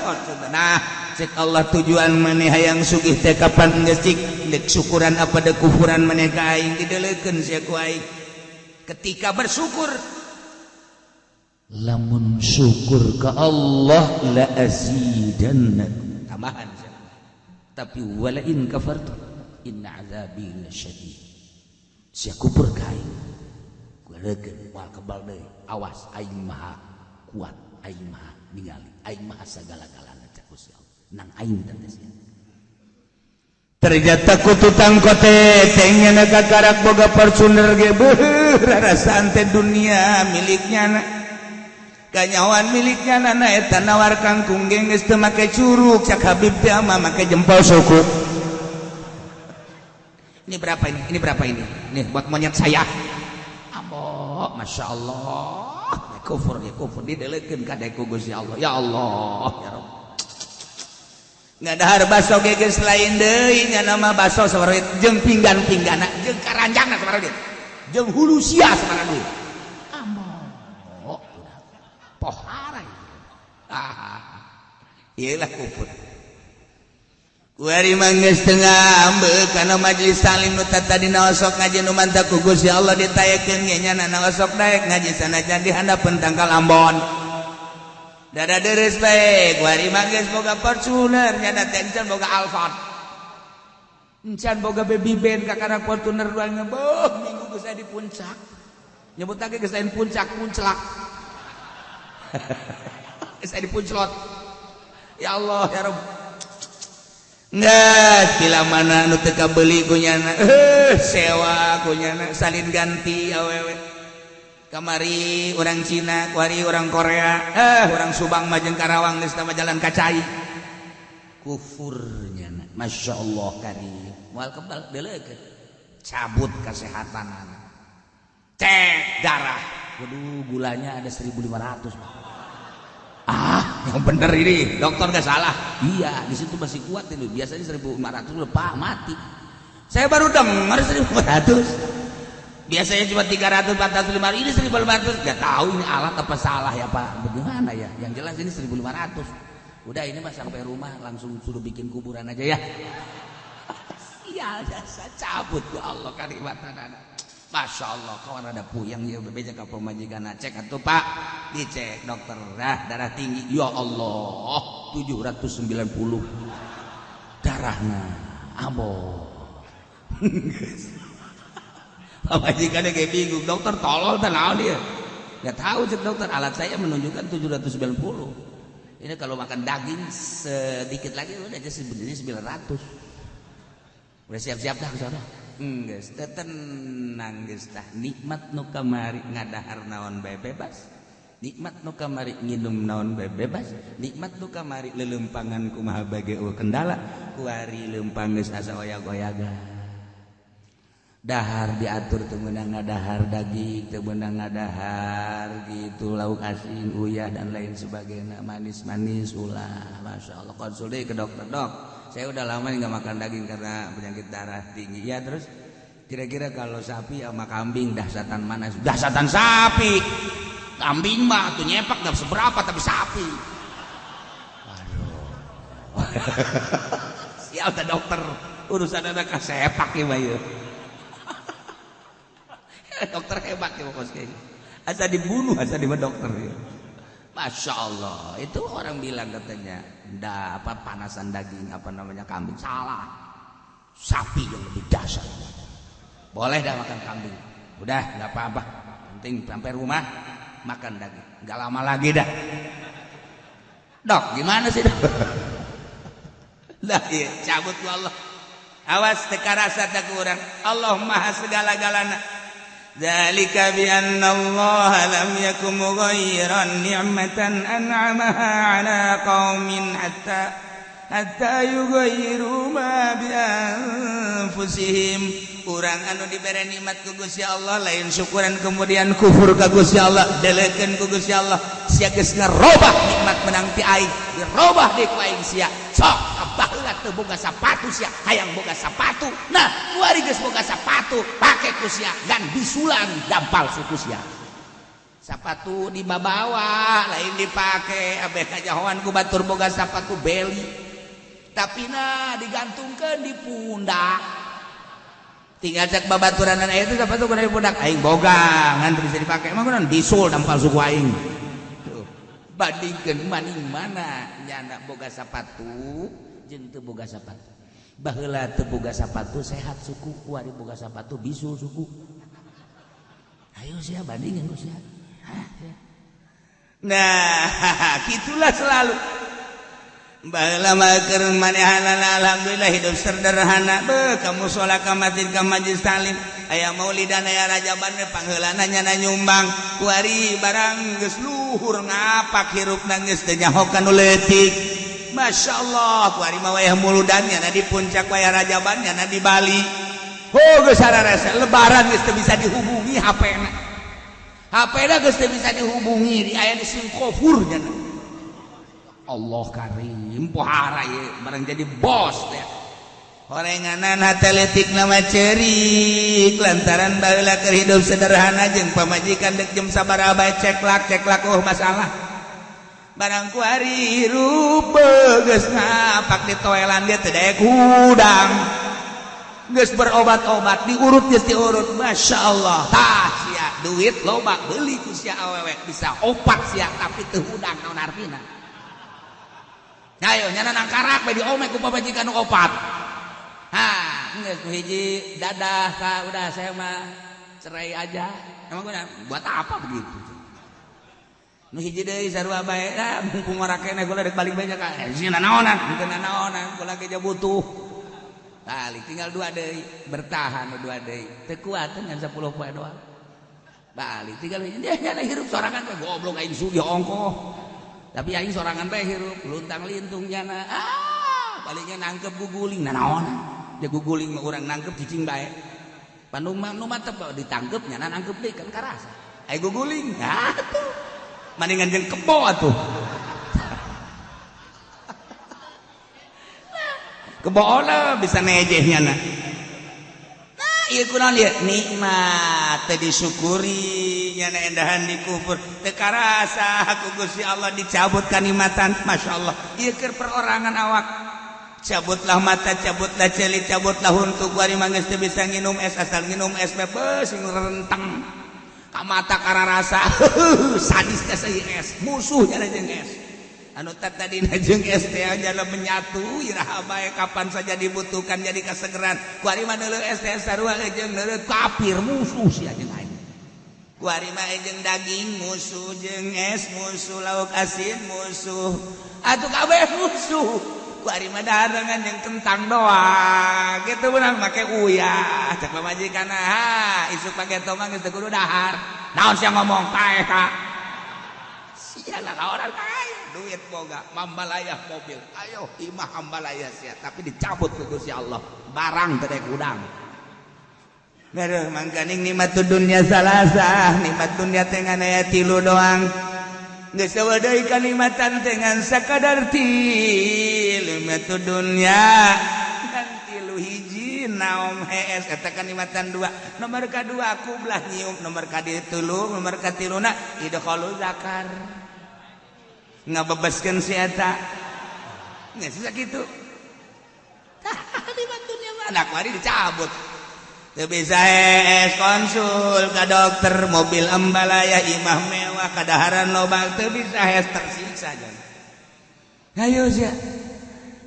Nah cek Allah tujuan maneh hayang sugih teh kapan geus cik deuk syukuran apa deuk kufuran maneh ka aing dideulekeun sia ku aing. Ketika bersyukur, lamun syukur ke Allah la azidanna, tambahan tapi wala in kafartu inna azabi lasyadid. Sia kupur ka aing gurekeun moal kebal deui, awas aing maha kuat, aing maha ningali, aing maha sagala-galana cak Gusti Allah nang aing teh sia. Ternyata ku tutang kote tengnya kakarak boga Fortuner ge beuh rarasaan teh dunia miliknya na kanyawan miliknya na eta nawar kangkung ge geus teu make curug cak Habib teh mah make jempol suku. Ini berapa ini? Ini berapa ini? Nih buat monyet saya. Ambo, Masya Allah. Kufur ya kufur didelekeun ka ku Gusti Allah. Ya Allah, ya Rabb. Ngadahar baso ge geus lain deui nya nama baso sabaraha duit jeung pinggan-pinggana jeung karanjangna sabaraha duit jeung hulu sia sabaraha duit. Ambo pohara. Ah. Ieu lah kufur. Kuari mah geus teu ngambek kana majelis taklim nu tadina osok ngaji nu mantap ku Gusti Allah ditaekeun ge nya na osok daek ngaji sanajan di handapeun tangkal Ambon. Dada deres bae, kuari mah geus boga Fortuner, nyana teh encan boga Alphard. Encan boga baby band kakara Fortuner dua ngebeuh minggu geus aya di puncak. Nyebut lagi geus lain puncak, punclak. Geus aya di punclot. Ya Allah ya Rabb. Nggak, bila mana nu teu kabeli ku nyana, sewa ku nyana salin ganti awewe. Kamari orang Cina, kuari orang Korea, orang Subang mah jeung Karawang geus tama jalan kacai. Kufur nyana, Masya Allah karim. Moal kebal deuleukeun. Cabut kesehatan. Cek darah. Waduh, gulanya ada 1500, Pak. Ah, yang bener ini, dokter gak salah. Iya, di situ masih kuat ini. Biasanya 1500 udah pak mati. Saya baru dengar 1500. Biasanya cuma 300, 400, 500. Ini 1500. Gak tahu ini alat apa salah ya Pak. Bagaimana ya? Yang jelas ini 1500. Udah ini mas sampai rumah langsung suruh bikin kuburan aja ya. Sial jasa cabut ya Allah karimatan anak. Masya Allah, kawan ada puyeng ya bebeja ka pamajikan cek atuh Pak, dicek dokter, nah, darah tinggi, ya Allah, 790 darahnya, abo. Pamajikannya kayak bingung, dokter tolol teh naon dia? Nggak tahu cek dokter, alat saya menunjukkan 790. Ini kalau makan daging sedikit lagi udah aja sebenarnya 900. Udah siap-siap dah ke sana. Geus teh tenang geus tah nikmat nu kamari ngadahar naon bae bebas, nikmat nu kamari nginum naon bae bebas, nikmat nu kamari lelempangan kumaha bae ge kendala, kuari lempang geus asa oyag-oyaga. Dahar diatur teu meunang ngadahar daging, teu meunang ngadahar gitu lauk asin, uyah dan lain sebagainya, manis-manis ulah. Masya Allah, konsul deui ke dokter, dok. Saya udah lama nggak makan daging karena penyakit darah tinggi. Ya terus kira-kira kalau sapi sama kambing dahsyatan mana? Dahsyatan sapi. Kambing mah tuh nyepak nggak seberapa tapi sapi. Waduh. Sial teh dokter, urusan anak sepak ya bayu. Dokter hebat ya pokoknya. Asa dibunuh asa di dokter ya. Masya Allah, itu orang bilang katanya, ndak apa panasan daging apa namanya kambing salah, sapi yang lebih dahsyat. Boleh dah makan kambing, udah nggak apa-apa, penting sampai rumah makan daging, nggak lama lagi dah. Dok, gimana sih dok? Lah iya, cabut ku Allah. Awas teka rasa tak kurang. Allah maha segala-galana. Dzalika bi anna Allah lam yakum mughayyiran ni'matan an'amaha 'ala qaumin hatta yughayyiru ma bi anfusihim. Urang anu dibere nikmat ku Gusti Allah lain syukuran kemudian kufur ka Gusti Allah, delekeun ku Gusti Allah. Sia geus ngarobah nikmat menang ti aing, dirobah deui ku aing sia. Sok baheula teu boga sapatu sia, hayang boga sapatu. Nah, kuari geus boga sapatu, pake ku sia gan bisulan dampal suku sia. Sapatu dibabawa, lain dipake, abeh kajahoan ku batur boga sapatu beli. Tapi nah digantungkeun di pundak. Tinggal cek babaturanan aya teh sapatu kudu di pundak, aing boga ngan teu bisa dipake. Emang kunaon bisul dampal suku aing. Tuh, bandingkeun maning mana nyana boga sapatu jeung teu boga sapatu. Baheula teu boga sapatu sehat suku, kuari boga sapatu bisul suku. Ayo sia bandingkeun ku sia. Nah, gitulah selalu. Baheula mah keur manehanana alhamdulillah hidup sederhana. Beuh ka musala ka masjid ka majlis taklim, aya maulidan aya rajaban we pangheulana nyana nyumbang. Kuari barang geus luhur ngapak hirupna geus teu nyaho ka nu leutik. Masya Allah, kuari mah wayah muludan nyana di puncak, wayah rajaban nyana di Bali. Oh geus sararasa lebaran geus teu bisa dihubungi HP-na. HP-na geus teu bisa dihubungi, di aya di Singkofur nyana. Allah karim, pohara ieu barang jadi bos teh. Horenganan hate leutik nama ceurik lantaran baheula keur hidup sederhana jeung pamajikan dek jam sabaraha bae ceklak ceklak oh masalah. Barang kuari hirup geus ngapak di toelan dia teu daek hudang. Geus berobat-obat diurut geus diurut, Masya Allah. Tah sia duit loba beuli ku sia awewe bisa opat sia tapi teu hudang naon artina. Ayo nyana nangkarak bae diomek ku pamajikan nu opat. Hah, geus nu hiji dadah ka udah saya mah cerai aja. Emang gua buat apa begitu? Nu hiji deui sarua bae lah mumpung ora keneh kula rek balik bae ka sieun nanaonan, henteu nanaonan kula ge butuh. Balik tinggal 2 deui, bertahan 2 deui. Teu kuat ngan 10 poe doang. Balik tinggal dia nyana hirup sorangan bae goblok aing sugih ongkoh. Tapi aing sorangan bae hirup luntang-lintung nyana. Ah, palingnya nangkep guguling nanaonan. Dia guguling mah urang nangkep cicing bae. Bandung mah nu mantep ditangkep nyana nangkep deui kan karasa. Aing guguling. Ah tuh. Mendingan jeung kebo atuh. Kebo olah bisa nejeh nyana. Nah, ieu kunaon ieu? Nikmat teu disyukuri nyana endahan dikufur. Teu karasa ku Gusti Allah dicabut kanikmatan. Masyaallah. Ieu keur perorangan awak. Cabutlah mata, cabutlah ceuli, cabutlah huntu kuari mah geus teu bisa nginum es, asal nginum es bebas sing renteng. Ka mata kararasa sadis teh seueur es, musuh nyana jeung es. Anu tadina jeung es teh jala menyatu iraha bae kapan saja dibutuhkan jadi kasegeran. Kuari mah neuleuh es teh sarua jeung neuleuh kafir musuh sia jeung aing. Kuari mah jeung daging musuh, jeung es musuh, lauk asin musuh. Atuh kabeh musuh. Kuari mah dahareungan jeung kentang doang. Kitu beunang make uyah. Cek pamajikan ah isuk pageto mah geus teu kudu dahar. Naon sia ngomong paeh ka. Sia lah orang kaya duit boga mambalayah mobil ayo imah hambalaya sia tapi dicabut ku Gusti Allah barang teh udang. Mereuh mangkaning nikmat dunya salasah, nikmat dunya teh ngan aya tilu doang. Geus eueuh deui kanikmatan teh ngan sakadar tilu nikmat dunya ngan tilu hiji naom hees eta kanikmatan dua. Nomor kadua kublah nyium, nomor katilu, nomor katiluna idkhalu zakar. Ngabebaskeun si eta. Geus sakitu. Tah nikmat dunya mah anak wari dicabut. Teu bisa hees konsul ka dokter, mobil ambalaya, imah mewah, kadaharan loba, teu bisa hees tersiksa jan. Hayu sia.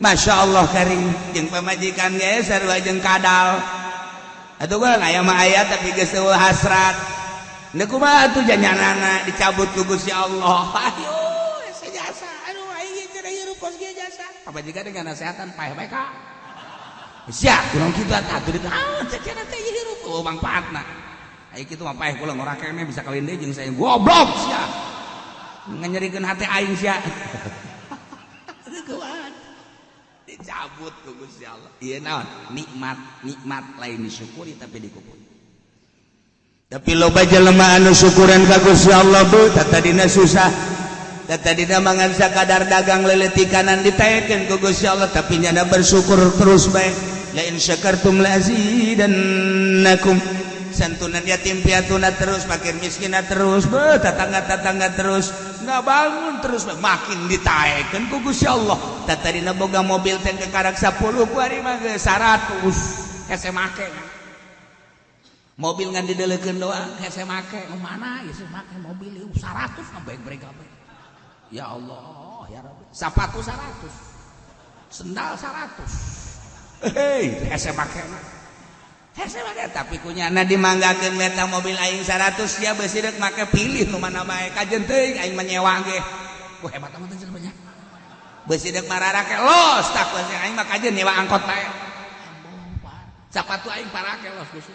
Masya Allah karim jeung pamajikan ge sarua jeung kadal. Atuh gua aya mah aya tapi geus eueuh hasrat. Deuk kumaha atuh janyanana dicabut ku Gusti Allah. Ayo jasa. Aduh aing cenah hirup kos ge jasa. Pamajikan dengan nasehatan paeh bae ka. Sia kurang kitu atuh naon cenah teh hirup eueuh mangfaatna. Aya kitu mah paeh kula ngora keneh bisa kawin deui jeung saya. Goblok sia. Nganyerikeun hate aing sia. Dicabut ku Gusti Allah. Ieu naon? Nikmat, nikmat lain disyukuri tapi dikufuri. Tapi loba jelema anu syukuran ka Gusti Allah bu, tadina susah. Tadina mangan sakadar dagang leuleutikanan ditaekeun ku Gusti Allah tapi nyana bersyukur terus bae. La in syakartum la azidannakum. Santunan yatim piatuna terus, fakir miskinna terus, beuh tetangga-tetangga terus, nggak bangun terus, makin ditaekeun ku Gusti Allah. Tadina boga mobil teh kekarak 10 ku ari mah geus 100 hese make. Mobil ngan dideleukeun doang hese make. Mana ieu make mobil ieu 100 ngabrek-brek kabeh. Ya Allah, ya Rabbi. Sepatu 100. Sendal 100. Hei, hese make mah. Hese make tapi kunyana dimanggakeun meta mobil aing 100 sia beusi deuk make pilih nu mana bae kajen teuing aing mah nyewa ge. Wah hebat amat teh banyak. Beusi deuk mararake los tak aing mah kajen nyewa angkot bae. Sepatu aing parake los Gusti.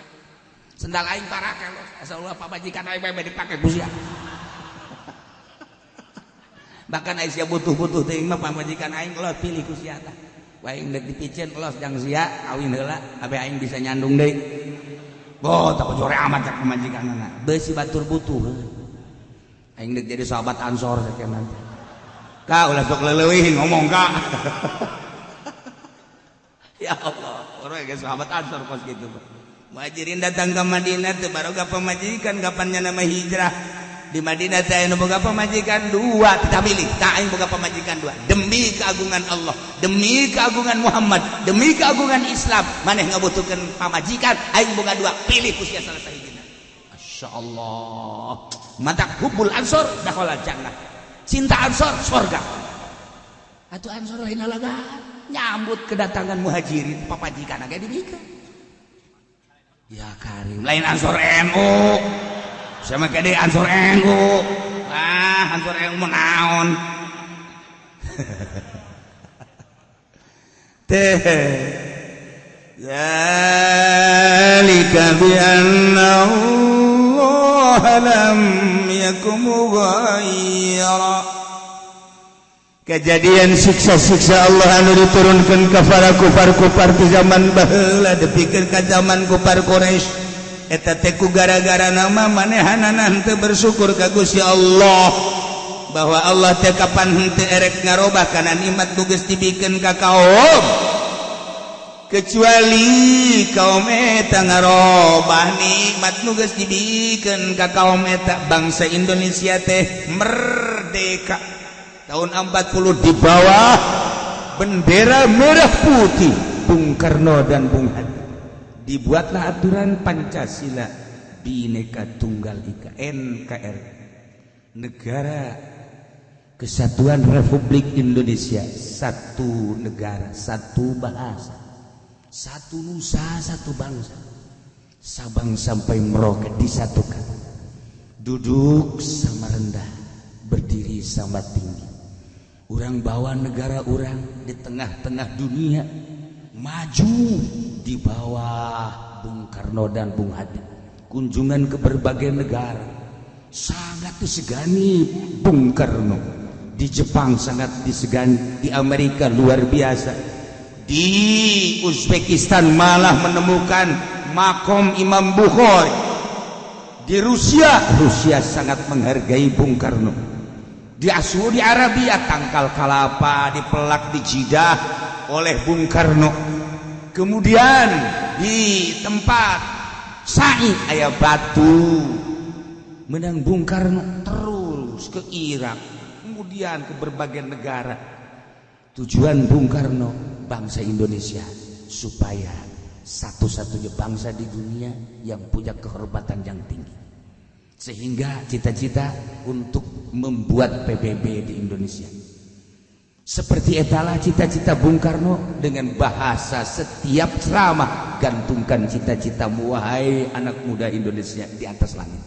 Sendal aing parake los. Asal ulah pamajikan aing bae dipake Gusti. Bahkan aing sia butuh-butuh teuing mah pamajikan aing los pilih ku sia tah. Aing deuk dipiceun los jang sia kawin heula abe aing bisa nyandung deui. Boh tak jore amat cak pamajikanna. Beusi batur butuh. Aing deuk jadi sahabat Ansor sakeun nanti. Ka ulah sok leuwih ngomong ka. Ya Allah, urang ge sahabat Ansor kos kitu. Muhajirin datang ke Madinah teu baroga pamajikan kapan nya nama hijrah. Di Madinah teh anu boga pamajikan dua, kita pilih. Tah aing boga pamajikan dua. Demi keagungan Allah, demi keagungan Muhammad, demi keagungan Islam, maneh ngabutuhkeun pamajikan, aing boga dua, pilih ku sia salah sahijina. Masyaallah. Matak hubbul ansor dakhala jannah. Cinta ansor surga. Atuh ansor lain lalagan, nyambut kedatangan muhajirin, pamajikan ge dibikeun. Ya karim, lain ansor NU. Sama kede ansor NU. Ah, Ansor NU naon. Teh zalika bi anna Allah lam yakum mughayyira. Kejadian siksa-siksa Allah anu diturunkan ka para kufar-kufar di zaman baheula dipikeun ka zaman kufar Quraisy eta teh ku gara-gara nama manehanana henteu bersyukur ka Gusti Allah bahwa Allah teh kapan henteu erek ngarobah kana nikmat nu geus dibikeun ka kaum kecuali kaum eta ngarobah nikmat nu geus dibikeun ka kaum eta. Bangsa Indonesia teh merdeka tahun 40 di bawah bendera merah putih Bung Karno dan Bung Hatta. Dibuatlah aturan Pancasila Bhinneka Tunggal Ika NKRI, Negara Kesatuan Republik Indonesia, satu negara, satu bahasa, satu nusa, satu bangsa. Sabang sampai Merauke disatukan. Duduk sama rendah, berdiri sama tinggi. Urang bawa negara urang di tengah-tengah dunia maju di bawah Bung Karno dan Bung Hatta. Kunjungan ke berbagai negara sangat disegani Bung Karno. Di Jepang sangat disegani, di Amerika luar biasa, di Uzbekistan malah menemukan makom Imam Bukhari. Di Rusia, Rusia sangat menghargai Bung Karno. Di Saudi Arabia tangkal kalapa dipelak di Jidah oleh Bung Karno. Kemudian di tempat Sa'i aya batu menang Bung Karno, terus ke Irak, kemudian ke berbagai negara. Tujuan Bung Karno bangsa Indonesia supaya satu-satunya bangsa di dunia yang punya kehormatan yang tinggi. Sehingga cita-cita untuk membuat PBB di Indonesia. Seperti etalah cita-cita Bung Karno dengan bahasa setiap ceramah, gantungkan cita-citamu wahai anak muda Indonesia di atas langit.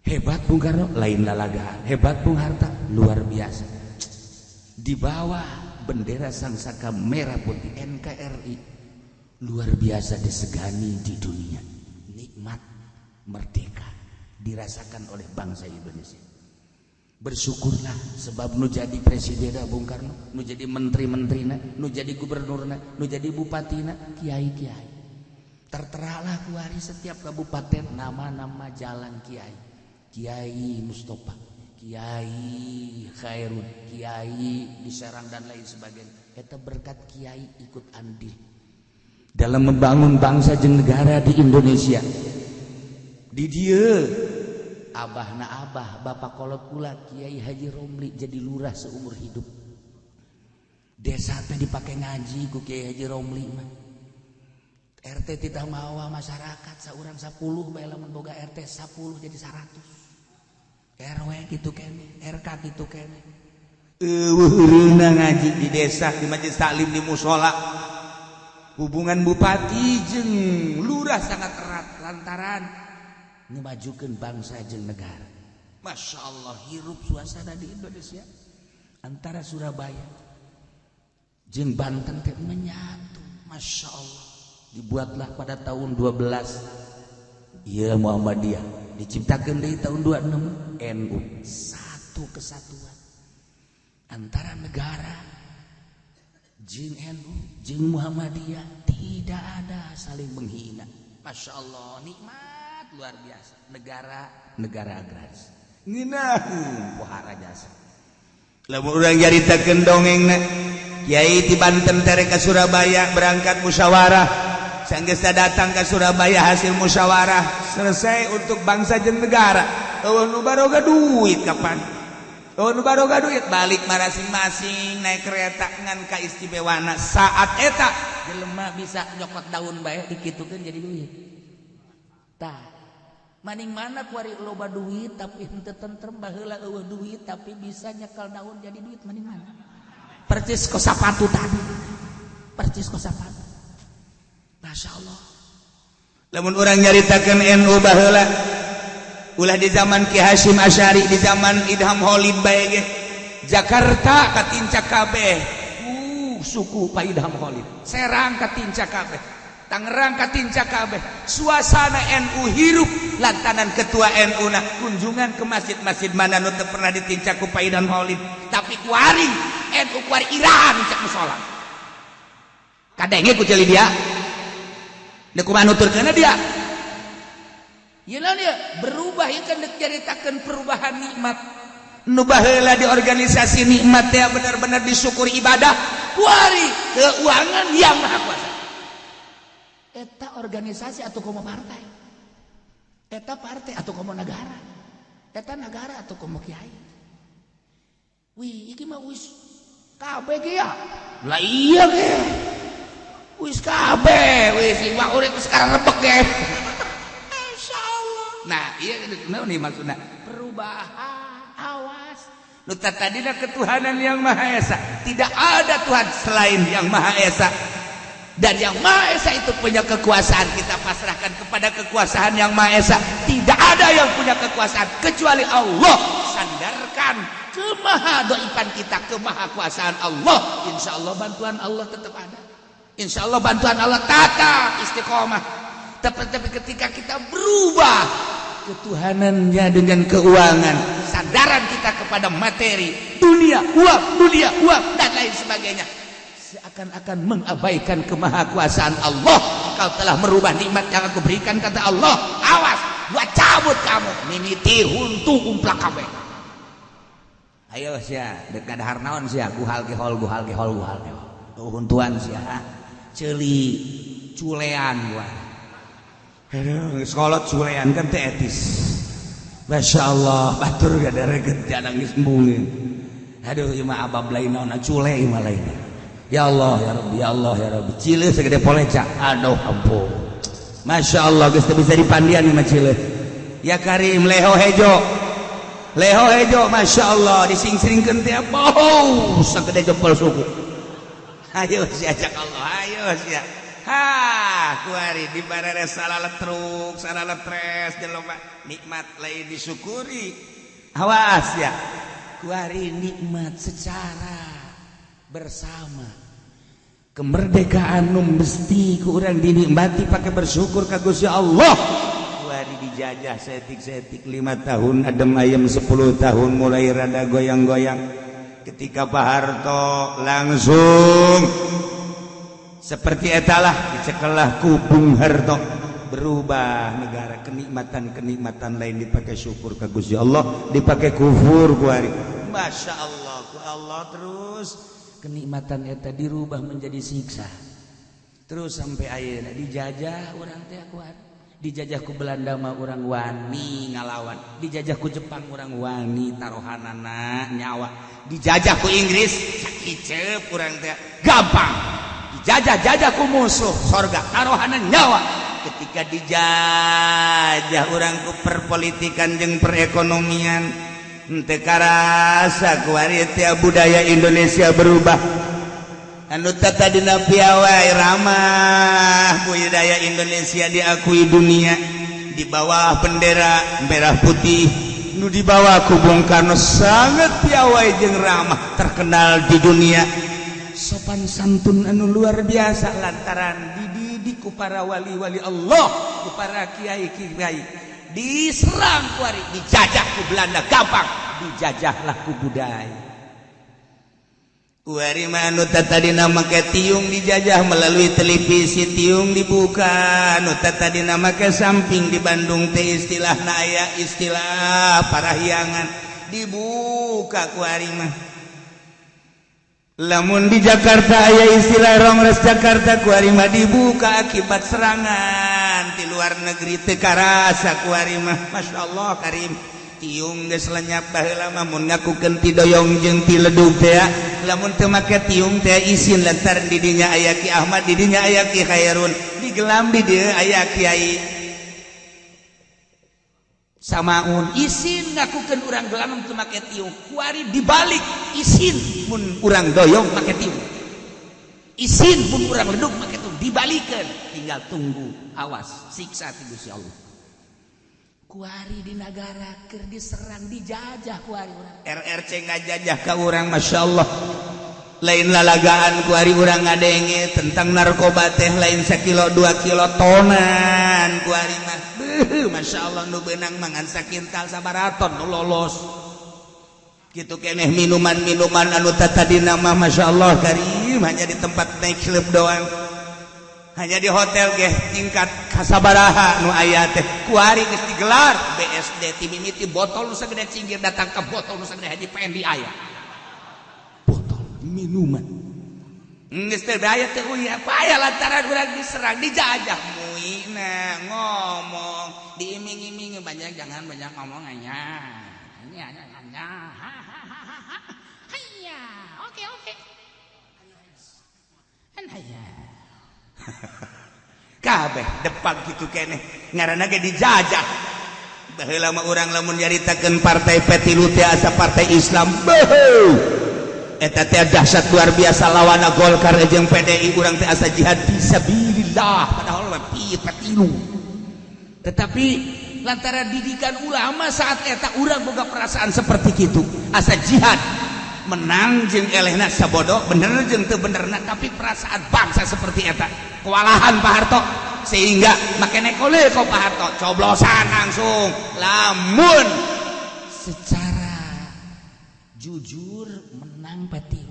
Hebat Bung Karno, lain lalaga. Hebat Bung Hatta, luar biasa. Di bawah bendera sangsaka merah putih NKRI, luar biasa disegani di dunia. Nikmat merdeka dirasakan oleh bangsa Indonesia. Bersyukurlah sebab nu jadi presiden Bung Karno, nu jadi menteri-menterina, nu jadi gubernurna, nu jadi bupatina, kiai-kiai. Terteralah kuari setiap kabupaten nama-nama jalan kiai. Kiai Mustafa, Kiai Khairun, Kiai di Serang dan lain sebagainya. Eta berkat kiai ikut andil dalam membangun bangsa jeung negara di Indonesia. Di dieu abah na abah, bapak kolot kula Kiai Haji Romli jadi lurah seumur hidup. Desa teh dipake ngaji ku Kiai Haji Romli mah. RT tidak mawa masyarakat saurang 10 bae lamun boga RT 10 jadi 100. RW gitu kene, RK gitu kene. Euweuh ngaji di desa, di majelis taklim, di musola. Hubungan bupati jeung lurah sangat erat lantaran ngemajukan bangsa jeung negara. Masya Allah, hirup suasana di Indonesia antara Surabaya jeung Banten teh menyatu. Masya Allah, dibuatlah pada tahun 12 iya Muhammadiyah, diciptakan dari tahun 26 NU, satu kesatuan antara negara jeung NU jeung Muhammadiyah, tidak ada saling menghina. Masya Allah, nikmat luar biasa. Negara negara agraris ngeunaheun pohara jasa. Lamun urang nyaritakeun dongengna, kiai ti Banten tere ka Surabaya berangkat musyawarah. Sanggeus datang ka Surabaya hasil musyawarah selesai untuk bangsa jeung negara. Eueuh nu baroga duit kapan? Eueuh nu baroga duit balik masing-masing naik kereta ngan ka istimewana. Saat eta jelema bisa nyokot daun bae dikitukeun jadi duit. Tah, maning mana kuari loba duit tapi henteu tentrem, baheula eueuh duit tapi bisa nyekel daun jadi duit, maning mana? Percis ko sapatu tadi. Percis ko sapatu. Masya Allah. Lamun urang nyaritakeun NU baheula Ulah di zaman Ki Hasyim Asy'ari, di zaman Idham Holid bae ge. Jakarta katincak kabeh. Suku Pak Idham Holid. Serang katincak kabeh. Tangerang katincak kabeh. Suasana NU hirup lantaran ketua NU na kunjungan ke masjid-masjid mana nu teu pernah ditincak ku Pak Idham Holid. Tapi kuari NU kuari irahan cek musola. Kadenge ku ceuli dia. Deuk kumaha nuturkeunna dia. Ieu naon ieu? Berubah ieu kan deuk nyaritakeun perubahan nikmat. Nu baheula di organisasi nikmat teh bener-bener disyukuri ibadah, kuari keuangan yang maha kuasa. Eta organisasi atau komo partai? Eta partai atau komo negara? Eta negara atau komo kiai? Wih, iki mah wis kabeh ge ya. Lah iya ge. Wis kabeh, wis iwak urip sekarang rebek ge. Insyaallah. Nah, iya naon nih maksudna? Perubahan, awas. Nu tadina ketuhanan yang Maha Esa. Tidak ada Tuhan selain yang Maha Esa. Dan yang Maha Esa itu punya kekuasaan. Kita pasrahkan kepada kekuasaan yang Maha Esa. Tidak ada yang punya kekuasaan kecuali Allah. Sandarkan kemahadoipan kita, kemahakuasaan Allah. Insya Allah bantuan Allah tetap ada. Insya Allah bantuan Allah tetap istiqomah. Tapi ketika kita berubah ketuhanannya dengan keuangan, sandaran kita kepada materi, dunia, uang, dan lain sebagainya, seakan-akan mengabaikan kemahakuasaan Allah. Kau telah merubah nikmat yang aku berikan, kata Allah. Awas, gua cabut kamu. Mimiti huntu umplak kabeh. Ayo sia, dekat dahar naon sia, guhal gehol guhal gehol guhal gehol. Tuh huntuan sia, ceuli culean gua. Aduh, sekolah culean kan teh etis. Masya Allah, batur gak ada reget nangis embungin. Aduh, ieu mah abab lain naon cule ieu mah lain. Ya Allah ya Rabbi, ya Allah ya Rabbi. Cile segede poleca. Aduh ampun. Masya Allah geus teu bisa dipandian ieu mah cile. Ya Karim leho hejo. Leho hejo Masya Allah dising-singkeun teh bau segede jempol suku. Ayo sia cak Allah, ayo sia. Ha, kuari di bareres salaletruk, salaletres jelema nikmat lain disyukuri. Awas ya. Kuari nikmat secara bersama. Kemerdekaan nu mesti ku urang dinikmati pakai bersyukur ka Gusti Allah. Kuari dijajah setik-setik 5 tahun adem ayem 10 tahun mulai rada goyang-goyang. Ketika Pak Harto langsung seperti etalah dicekelah ku Bung Harto, berubah negara, kenikmatan-kenikmatan lain dipakai syukur ka Gusti Allah, dipakai kufur kuari. Masya Allah, ku Allah terus kenikmatan eta dirubah menjadi siksa. Terus sampai ayeuna dijajah urang teh kuat. Dijajah ku Belanda mah urang wani ngalawan, dijajah ku Jepang urang wani taruhanana nyawa, dijajah ku Inggris sakiceup urang teh gampang, dijajah-jajah ku musuh sorga taruhana nyawa. Ketika dijajah urang ku perpolitikan jeung perekonomian henteu karasa kuari teh budaya Indonesia berubah. Anu tadina piawai ramah budaya Indonesia diakui dunia di bawah bendera merah putih nu dibawa ku Bung Karno sangat piawai jeung ramah terkenal di dunia, sopan santun anu luar biasa lantaran dididik ku para wali-wali Allah, ku para kiai-kiai. Diserang kuari, dijajah ku Belanda gampang, dijajahlah ku budaya. Kuari mah anu tadina make tiung dijajah melalui televisi, tiung dibuka. Anu tadina make samping di Bandung teh istilahna aya istilah parahyangan dibuka kuari mah. Lamun di Jakarta aya istilah Rongres Jakarta kuari mah dibuka akibat serangan di luar negeri teu karasa kuari mah. Masya Allah Karim, tiung geus lenyap baheula mah mun ngakukeun ti doyong jeung ti ledug teh. Lamun teu make tiung teh isin lantaran di dinya aya Ki Ahmad, di dinya aya Ki Khairun, digelam di dieu aya Kiai Samaun. Isin ngakukeun urang gelam teu make tiung, kuari dibalik isin mun urang doyong make tiung, isin mun urang ledug make tiung, dibalikeun. Tinggal tunggu, awas siksa ti Gusti Allah. Kuari di negara keur diserang dijajah kuari urang. RRC ngajajah ka urang, Masya Allah. Lain lalagaan kuari urang ngadenge tentang narkoba teh lain sakilo 2 kilo tonan kuari mah. Beuh, Masya Allah nu beunang mangan sakintal sabaraton nu lolos. Gitu keneh minuman-minuman anu tatadina mah Masya Allah karim hanya di tempat night club doang. Hanya di hotel geh tingkat kasabaraha nu aya teh kuari geus digelar BSD ti mimiti botol nu sagede cinggir datang ke botol nu sagede haji pendi aya. Botol minuman. Geus teh aya teh uy apa aya lantaran urang diserang dijajah muina ngomong diiming-iming banyak jangan banyak ngomong anya. Nya nya nya. Hayya. Oke oke. Hayya. Kabeh depan gitu keneh ngaranna ge dijajah. Baheula mah urang lamun nyaritakeun partai P3 teh asa partai Islam. Beuh. Eta teh dahsyat luar biasa lawanna Golkar jeung PDI urang teh asa jihad fisabilillah padahal mah P3. Tetapi lantaran didikan ulama saat eta urang boga perasaan seperti kitu, asa jihad menang jeung elehna sabodo bener jeung teu benerna tapi perasaan bangsa seperti eta kewalahan Pak Harto sehingga make nekole ko Pak Harto coblosan langsung lamun secara jujur menang P3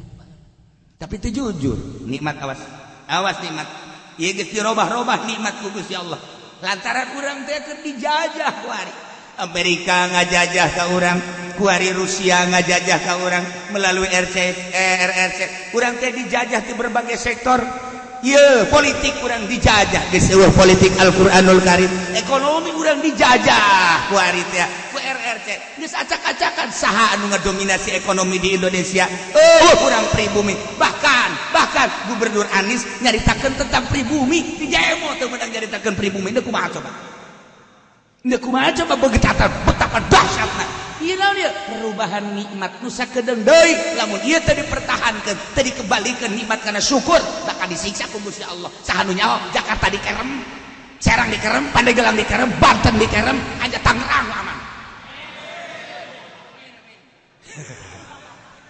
tapi itu jujur nikmat awas awas nikmat ieu geus dirobah-robah nikmat ku Gusti Allah lantaran urang teh keur dijajah kuari Amerika ngajajah ka urang kuari Rusia ngajajah ka urang melalui RRC urang teh dijajah di berbagai sektor. Ieu politik urang dijajah geus eueuh politik Al-Qur'anul Karim ekonomi urang dijajah kuari teh ku RRC geus acak-acakan saha anu ngadominasi ekonomi di Indonesia eueuh urang pribumi bahkan Gubernur Anies nyaritakeun tentang pribumi di demo teu meunang nyaritakeun pribumi deui kumaha coba. Nggak kumaha coba begetatan betapa dahsyatna. Ieu naon ieu? Perubahan nikmat nu sakedeung deui lamun ieu teh dipertahankeun, teh dikembalikeun nikmat kana syukur bakal disiksa ku Gusti Allah. Saha nu nyaho Jakarta dikerem, Serang dikerem, Pandeglang dikerem, Banten dikerem, aja Tangerang aman.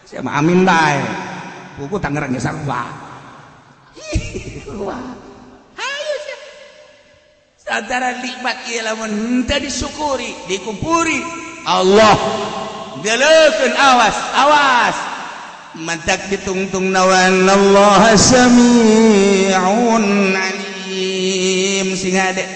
Sia mah amin bae. Buku Tangerang ge sarua. Wah. Antara nikmat ieu lamun henteu disyukuri, dikumpuri Allah deleukeun awas, awas. Mantak ditungtung nawan Allah sami'un alim sing hade.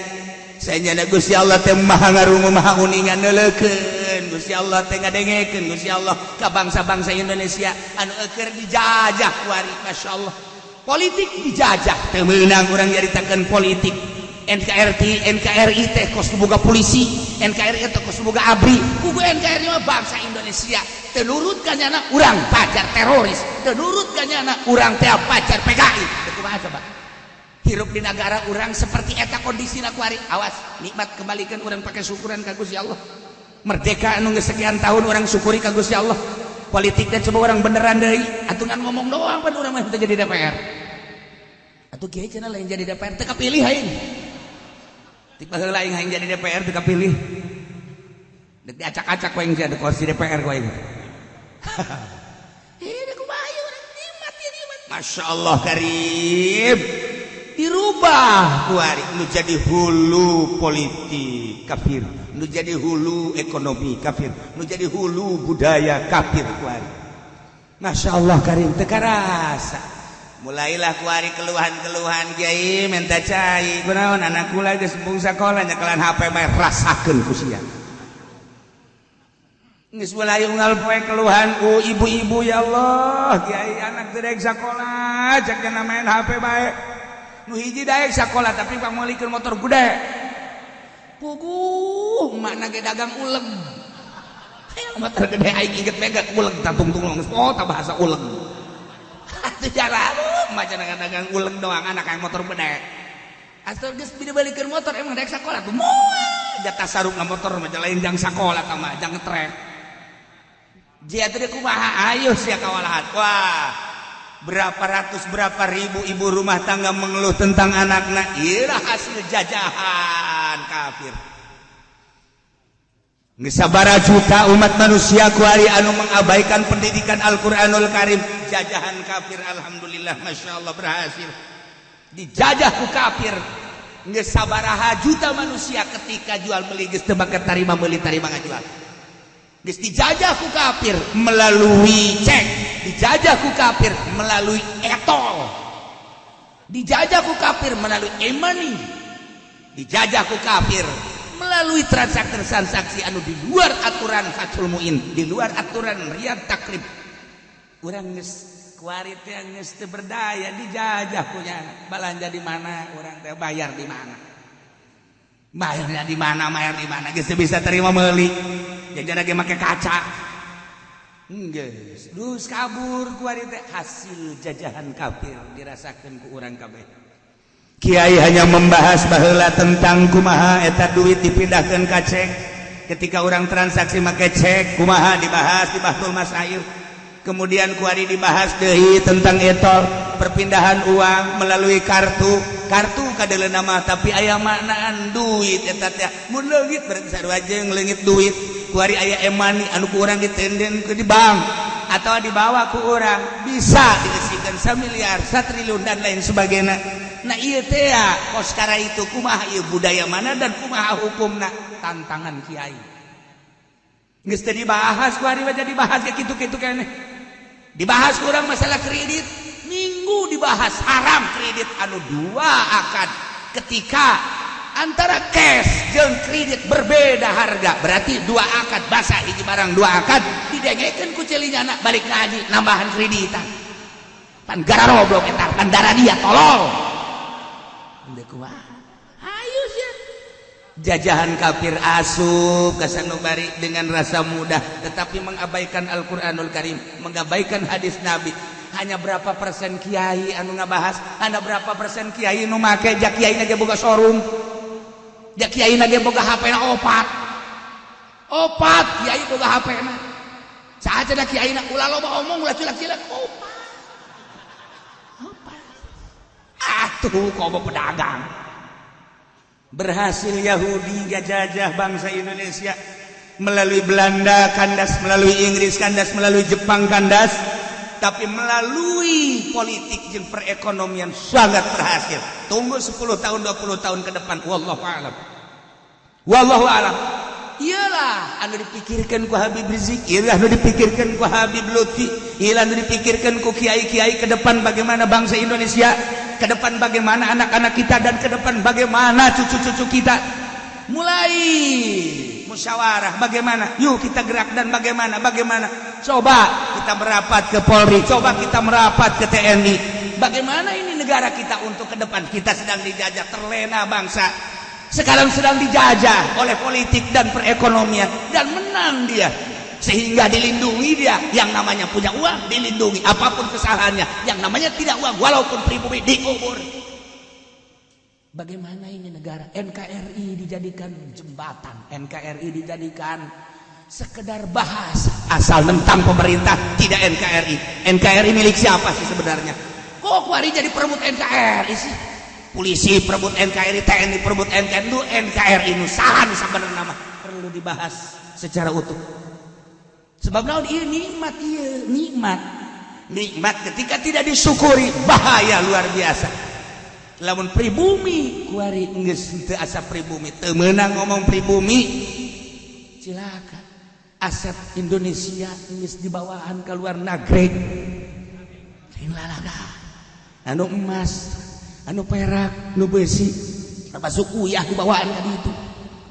Sanyana Gusti Allah teh maha ngarungu maha uningan neuleukeun Gusti Allah teh ngadengekeun Gusti Allah ka bangsa-bangsa Indonesia anu eueur dijajah kuari masyaallah. Politik dijajah teu meunang urang nyaritakeun politik. NKRI NKRI teh kos boga polisi, NKRI teh kos boga ABRI, kudu NKRI mah bangsa Indonesia. Teu nurut ka nyana urang pacar teroris, teu nurut ka nyana urang teh pacar PKI. Teu kumaha coba? Hirup di negara urang seperti eta kondisina kuari. Awas, nikmat kembalikan urang pakai syukuran ka Gusti Allah. Merdeka anu geus sekian tahun urang syukuri ka Gusti Allah. Politik teh coba urang beneran deui, atuh ngan ngomong doang pan urang mah teu jadi DPR. Atuh kiai cenah lain jadi DPR teu kapilih aing. Tiba heula aing hayang jadi DPR teu kapilih. Deuk diacak-acak ku aing sia di kursi DPR ku aing. Ini kumaha ieu urang nikmat ieu nikmat. Masyaallah karim. Dirubah kuari nu jadi hulu politik kafir, nu jadi hulu ekonomi kafir, nu jadi hulu budaya kafir kuari. Masyaallah karim teu karasa. Mulailah kuari keluhan-keluhan kiai minta cai kunaon anak kula geus embung sakola nyekelan HP bae rasakeun ku sia. Geus mulai unggal poe keluhan ku ibu-ibu ya Allah kiai anak teu daek sakola cek cenah main HP bae. Nu hiji daek sakola tapi pangmeulikeun motor gede. Puguh makna ge dagang uleg. Hayang motor gede aing inget megat uleg tatungtung geus oh ta bahasa uleg. Atuh jalan mah cenah dagang uleg doang anak yang motor gede. Asal geus dibalikeun motor emang daek sakola tuh moal jatah sarungna motor mah lain jang sakola tah mah jang ngetrek. Jia teh kumaha ayo sia kawalahan. Wah, berapa ratus berapa ribu ibu rumah tangga mengeluh tentang anakna. Iyalah hasil jajahan kafir. Geus sabaraha juta umat manusia kuari anu mengabaikan pendidikan Al-Qur'anul Karim. Jajahan kafir, alhamdulillah, masya Allah, berhasil dijajah ku kafir. Geus sabaraha juta manusia ketika jual beli geus teu make tarima meuli, tarima ngajual. Geus dijajah ku kafir melalui cek, dijajah ku kafir melalui e-tol, dijajah ku kafir melalui e-money, dijajah ku kafir melalui transaksi-transaksi anu di luar aturan Fathul Muin, di luar aturan Riyad Takrib. Urang geus kuari teh geus teu berdaya, dijajah punya. Balanja di mana urang teh, bayar di mana, bayarnya di mana, bayar di mana, geus teu bisa terima meuli, jajan lagi make kaca. Geus dus kabur kuari teh. Hasil jajahan kafir dirasakeun ku urang kabeh. Kiai hanya membahas baheula tentang kumaha eta duit dipindahkeun ka cek, ketika orang transaksi make cek kumaha, dibahas di Bahtsul Masail. Kemudian kuari dibahas deui tentang e-tol, perpindahan uang melalui kartu. Kartu kadeuleuna mah, tapi aya maknaan duit eta teh mun leungit berarti sarua jeung leungit duit. Kuari aya e-money anu ku urang ditenden ke di bank atau dibawa ku urang, bisa digesikeun 1 miliar, 1 triliun, dan lain sebagainya. Nah, iya teh kos kara itu kumaha ieu, budaya mana dan kumaha hukumna, tantangan kiai geus teu dibahas. Kuari mah jadi bahas kayak kitu-kitu keneh. Dibahas kurang masalah kredit, minggu dibahas haram kredit anu dua akad. Ketika antara cash jeung kredit berbeda harga, berarti dua akad, basa hiji barang dua akad. Didengekeun ku celinya anak balik ngaji nambahan kreditan, pan gararoblok eta, pan darah dia tolol. Ayo sih, jajahan kafir asup ka sanubari dengan rasa mudah, tetapi mengabaikan Al-Qur'anul Karim, mengabaikan hadis Nabi. Hanya berapa persen kiai anu ngabahas, hanya berapa persen kiai nu make. Jak kiai ge boga showroom, jak kiai ge boga HP na opat opat, kiai boga HP na saha cenah kiai na? Ulah loba omong, ulah cilak-cilak, opat opat atuh komo pedagang. Berhasil Yahudi gajah bangsa Indonesia melalui Belanda kandas, melalui Inggris kandas, melalui Jepang kandas, tapi melalui politik jeung perekonomian sangat berhasil. Tunggu 10 tahun, 20 tahun ke depan, wallahu alam, wallahu alam. Iyalah anu dipikirkan ku Habib Rizik, iyalah anu dipikirkan ku Habib Lutfi, iyalah anu dipikirkan ku kiai-kiai ke depan, bagaimana bangsa Indonesia ke depan, bagaimana anak-anak kita, dan ke depan bagaimana cucu-cucu kita. Mulai musyawarah bagaimana, yuk kita gerak, dan bagaimana bagaimana. Coba kita merapat ke Polri, coba kita merapat ke TNI, bagaimana ini negara kita untuk ke depan. Kita sedang dijajah, terlena bangsa sekarang sedang dijajah oleh politik dan perekonomian, dan menang dia sehingga dilindungi dia. Yang namanya punya uang dilindungi apapun kesalahannya, yang namanya tidak uang walaupun pribumi dikubur. Bagaimana ini negara? NKRI dijadikan jembatan, NKRI dijadikan sekedar bahasa, asal tentang pemerintah tidak NKRI. NKRI milik siapa sih sebenarnya? Kok kuari jadi perebut NKRI sih? Polisi perebut NKRI, TNI perebut NKRI. Nu NKRI nu saha sebenarnya nama perlu dibahas secara utuh. Sebab naon? Ieu nikmat, ieu nikmat, nikmat ketika tidak disyukuri bahaya luar biasa. Lamun pribumi kuari geus teu asa pribumi, teu meunang ngomong pribumi, cilaka. Aset Indonesia geus dibawaan ke luar negeri, lain lalaga anu emas, anu perak, nu besi, termasuk uyah dibawaan ka ditu,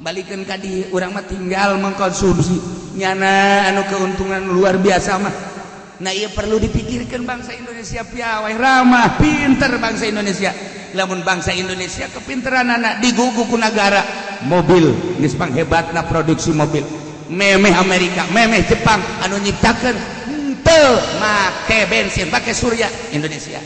balikan ka di urang mah tinggal mengkonsumsi nyana anu keuntungan luar biasa mah. Nah, iya perlu dipikirkan. Bangsa Indonesia piawai, ramah, pinter bangsa Indonesia. Lamun bangsa Indonesia kepinteran anak digugu ku negara mobil, geus panghebatna produksi mobil, memeh Amerika, memeh Jepang. Anu nyiptakeun henteu make bensin, make surya, Indonesia.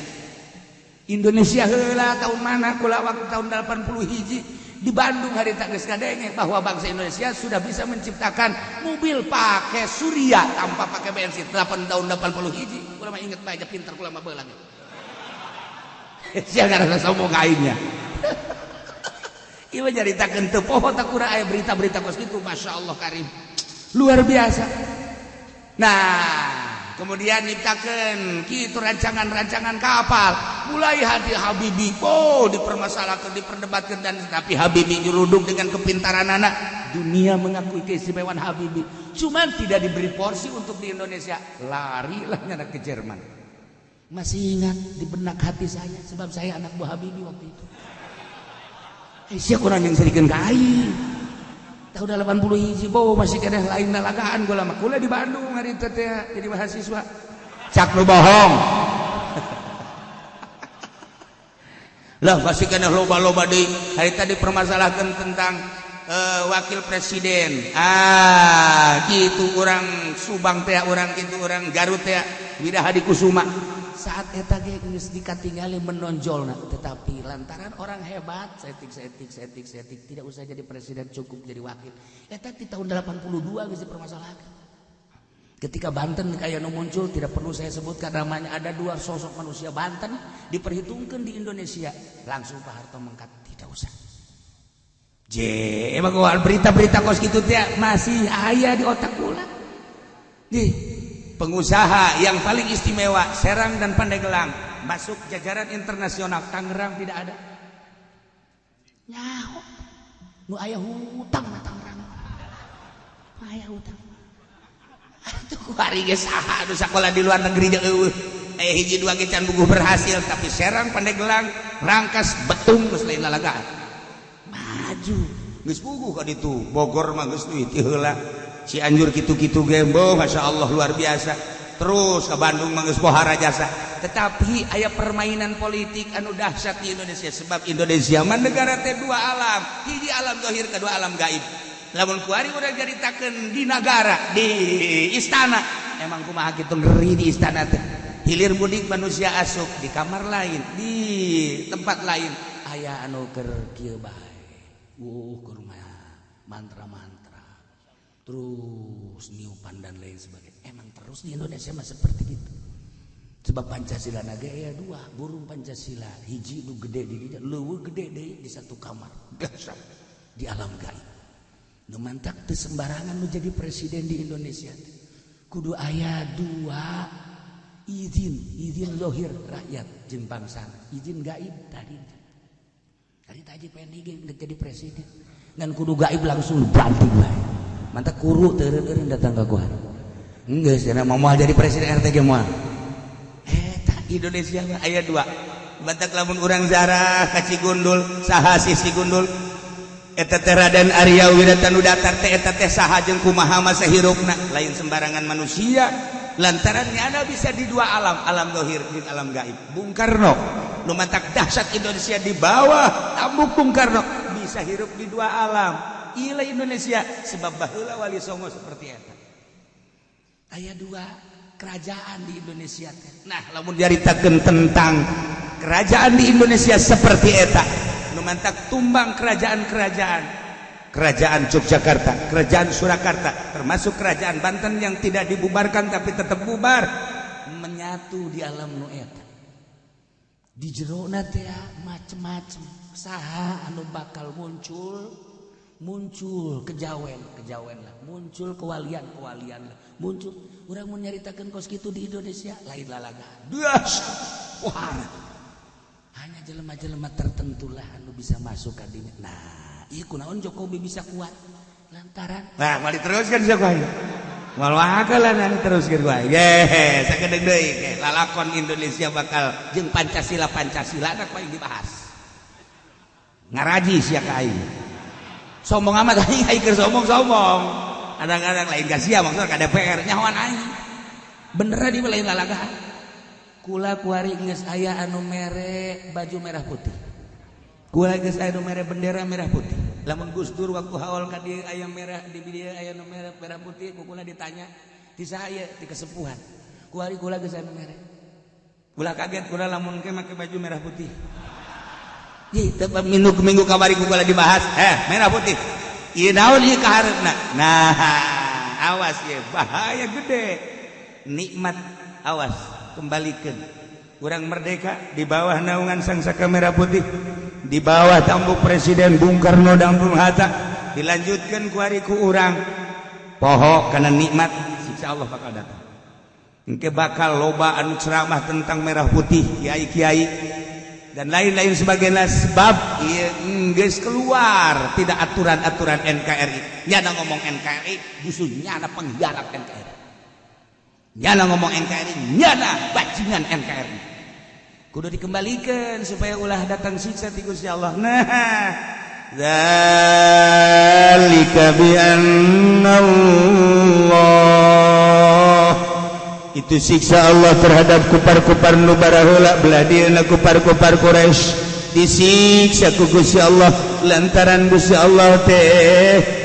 Indonesia heula tahun mana kula waktu tahun 80 hiji di Bandung hari tak geus ngadenge bahwa bangsa Indonesia sudah bisa menciptakan mobil pakai surya tanpa pakai bensin. 8 tahun 80 hiji kula mah inget bae, pinter kula mah beulang sia ngarasa sombong aingnya. Ieu nyaritakeun teu poho tak kurang aya berita-berita kos kitu. Masya Allah karim. Luar biasa. Nah, kemudian nyiptakeun kitu rancangan-rancangan kapal. Mulai hati Habibie, oh dipermasalahkan, diperdebatkan, dan tapi Habibie nyeruduk dengan kepintaran anak. Dunia mengakui keistimewaan Habibie. Cuman tidak diberi porsi untuk di Indonesia. Larilah nyana ke Jerman. Masih ingat di benak hati saya, sebab saya anak buah Habibie waktu itu. Sia kurang yang serikeun ka aing. Tahun 80 hiji boh masih keneh lain lalagaan gua lama kuliah di Bandung hari itu teh jadi mahasiswa. Cak lu bohong. Lah masih keneh loba-loba deui. Hari tadi permasalahkan tentang wakil presiden. Ah, gitu orang Subang teh, orang gitu orang Garut teh, Widahadi Kusuma. Saat eta ge geus dikatingali menonjolna, tetapi lantaran orang hebat setik tidak usah jadi presiden, cukup jadi wakil. Eta di tahun 82 geus dipermasalahkan. Ketika Banten kaya nu muncul, tidak perlu saya sebutkan namanya, ada dua sosok manusia Banten diperhitungkan di Indonesia, langsung Pak Harto mengkat, tidak usah. Je, emang berita-berita kos kitu teh masih aya di otak kula. Nih, pengusaha yang paling istimewa Serang dan Pandeglang masuk jajaran internasional, Tangerang tidak ada. Nyaho nu aya hutang mah Tangerang. Aya hutang. Atuh kuari ge saha anu sakola di luar negeri jeung eueuh. Aya hiji dua ge can buguh berhasil, tapi Serang Pandeglang Rangkas Betung geus lain lalagaan. Maju geus buguh ka ditu. Bogor mah geus duit heula. Cianjur kitu-kitu gembo, Masya Allah luar biasa. Terus ke Bandung mah geus pohara jasa. Tetapi aya permainan politik anu dahsyat di Indonesia, sebab Indonesia mah negara teh dua alam, hiji alam zahir, kedua alam gaib. Lamun kuari urang caritakeun di nagara, di istana, emang kumaha kitu ngeri di istana teh. Hilir mudik manusia asup di kamar lain, di tempat lain aya anu keur kieu bae. Keur mantra-mantra. Terus niupan dan lain sebagainya. Emang terus di Indonesia mah seperti itu. Sebab Pancasila naga ya dua, burung Pancasila hiji nu gede di dinya, leuweuh gede deui di satu kamar. Dahsyat di alam gaib. Nu mantak teu sembarangan nu jadi presiden di Indonesia. Kudu aya dua izin, izin lohir rakyat jeung bangsa, izin gaib tadi. Tadi Haji Pendi ge jadi presiden. Ngan kudu gaib langsung dibanting bae. Mantap kuru teureun-eureun datang ka gua. Geus cenah moal jadi presiden RT ge moal. Eta Indonesia mah aya dua. Mantak lamun urang zarah ka Cigundul, saha sih Cigundul? Eta teh Raden Arya Wiratanudatar teh eta teh saha jeung kumaha masa hirupna? Lain sembarangan manusia. Lantaran nyana bisa di dua alam, alam zahir jeung alam gaib. Bung Karno nu mantak dahsyat Indonesia di bawah tambuk Bung Karno bisa hirup di dua alam. Ila Indonesia sebab baheula Wali Songo seperti eta. Aya dua kerajaan di Indonesia teh. Nah, lamun dicaritakeun tentang kerajaan di Indonesia seperti eta, nu mantak tumbang kerajaan-kerajaan. Kerajaan Yogyakarta, Kerajaan Surakarta, termasuk Kerajaan Banten yang tidak dibubarkan tapi tetap bubar, menyatu di alam nu eta. Di jerona teh macem-macem, saha anu bakal muncul muncul kejawen, kejawen lah, muncul kewalian, kewalian lah, muncul. Urang mun nyaritakeun kos kitu di Indonesia lain lalaga. Wah, hanya jelema-jelema tertentu lah anu bisa masuk ka dinya. Nah, ieu kunaon Jokowi bisa kuat lantaran. Nah, moal diteruskeun sok wae. Moal wakalan diteruskeun wae. Ge, sakedeung deui lalakon Indonesia bakal jeung Pancasila Pancasila na ku aing dibahas. Ngaraji sia ka aing. Sombong amat aing, aing keur sombong-sombong. Kadang-kadang lain ka sia maksudna ka DPR nyahoan aing. Bener di lain lalagaan. Kula kuari geus aya anu mere baju merah putih. Kula geus aya anu mere bendera merah putih. Lamun Gus Dur waktu haul ka dieu aya merah di dieu aya nu merah merah putih, ku kula ditanya, "Ti saha ieu?" Ti kesepuhan. Kuari kula geus aya nu mere. Kula kaget kula lamun ke make baju merah putih. Ih, minggu minggu kamari ku kula dibahas, merah putih. Ieu naon ieu kahareupna? Nah, awas ye, bahaya gede. Nikmat awas, kembalikan. Urang merdeka di bawah naungan sang saka merah putih, di bawah tampuk Presiden Bung Karno dan Bung Hatta, dilanjutkan kuari ku urang. Poho karena nikmat, siksa Allah bakal datang. Engke bakal loba anu ceramah tentang merah putih, kiai-kiai dan lain-lain sebagainya, sebab ieu geus keluar tidak aturan-aturan NKRI. Nyana ngomong NKRI justru nyana pengkhianat NKRI. Nyana ngomong NKRI, nyana bajingan NKRI. Kudu dikembalikan supaya ulah datang siksa ti Gusti Allah. Nah, Dzalika bi Allah, itu siksa Allah terhadap kupar-kupar nu baraheula belah dieuna, kupar-kupar Quraisy disiksa ku Gusti Allah lantaran Gusti Allah teh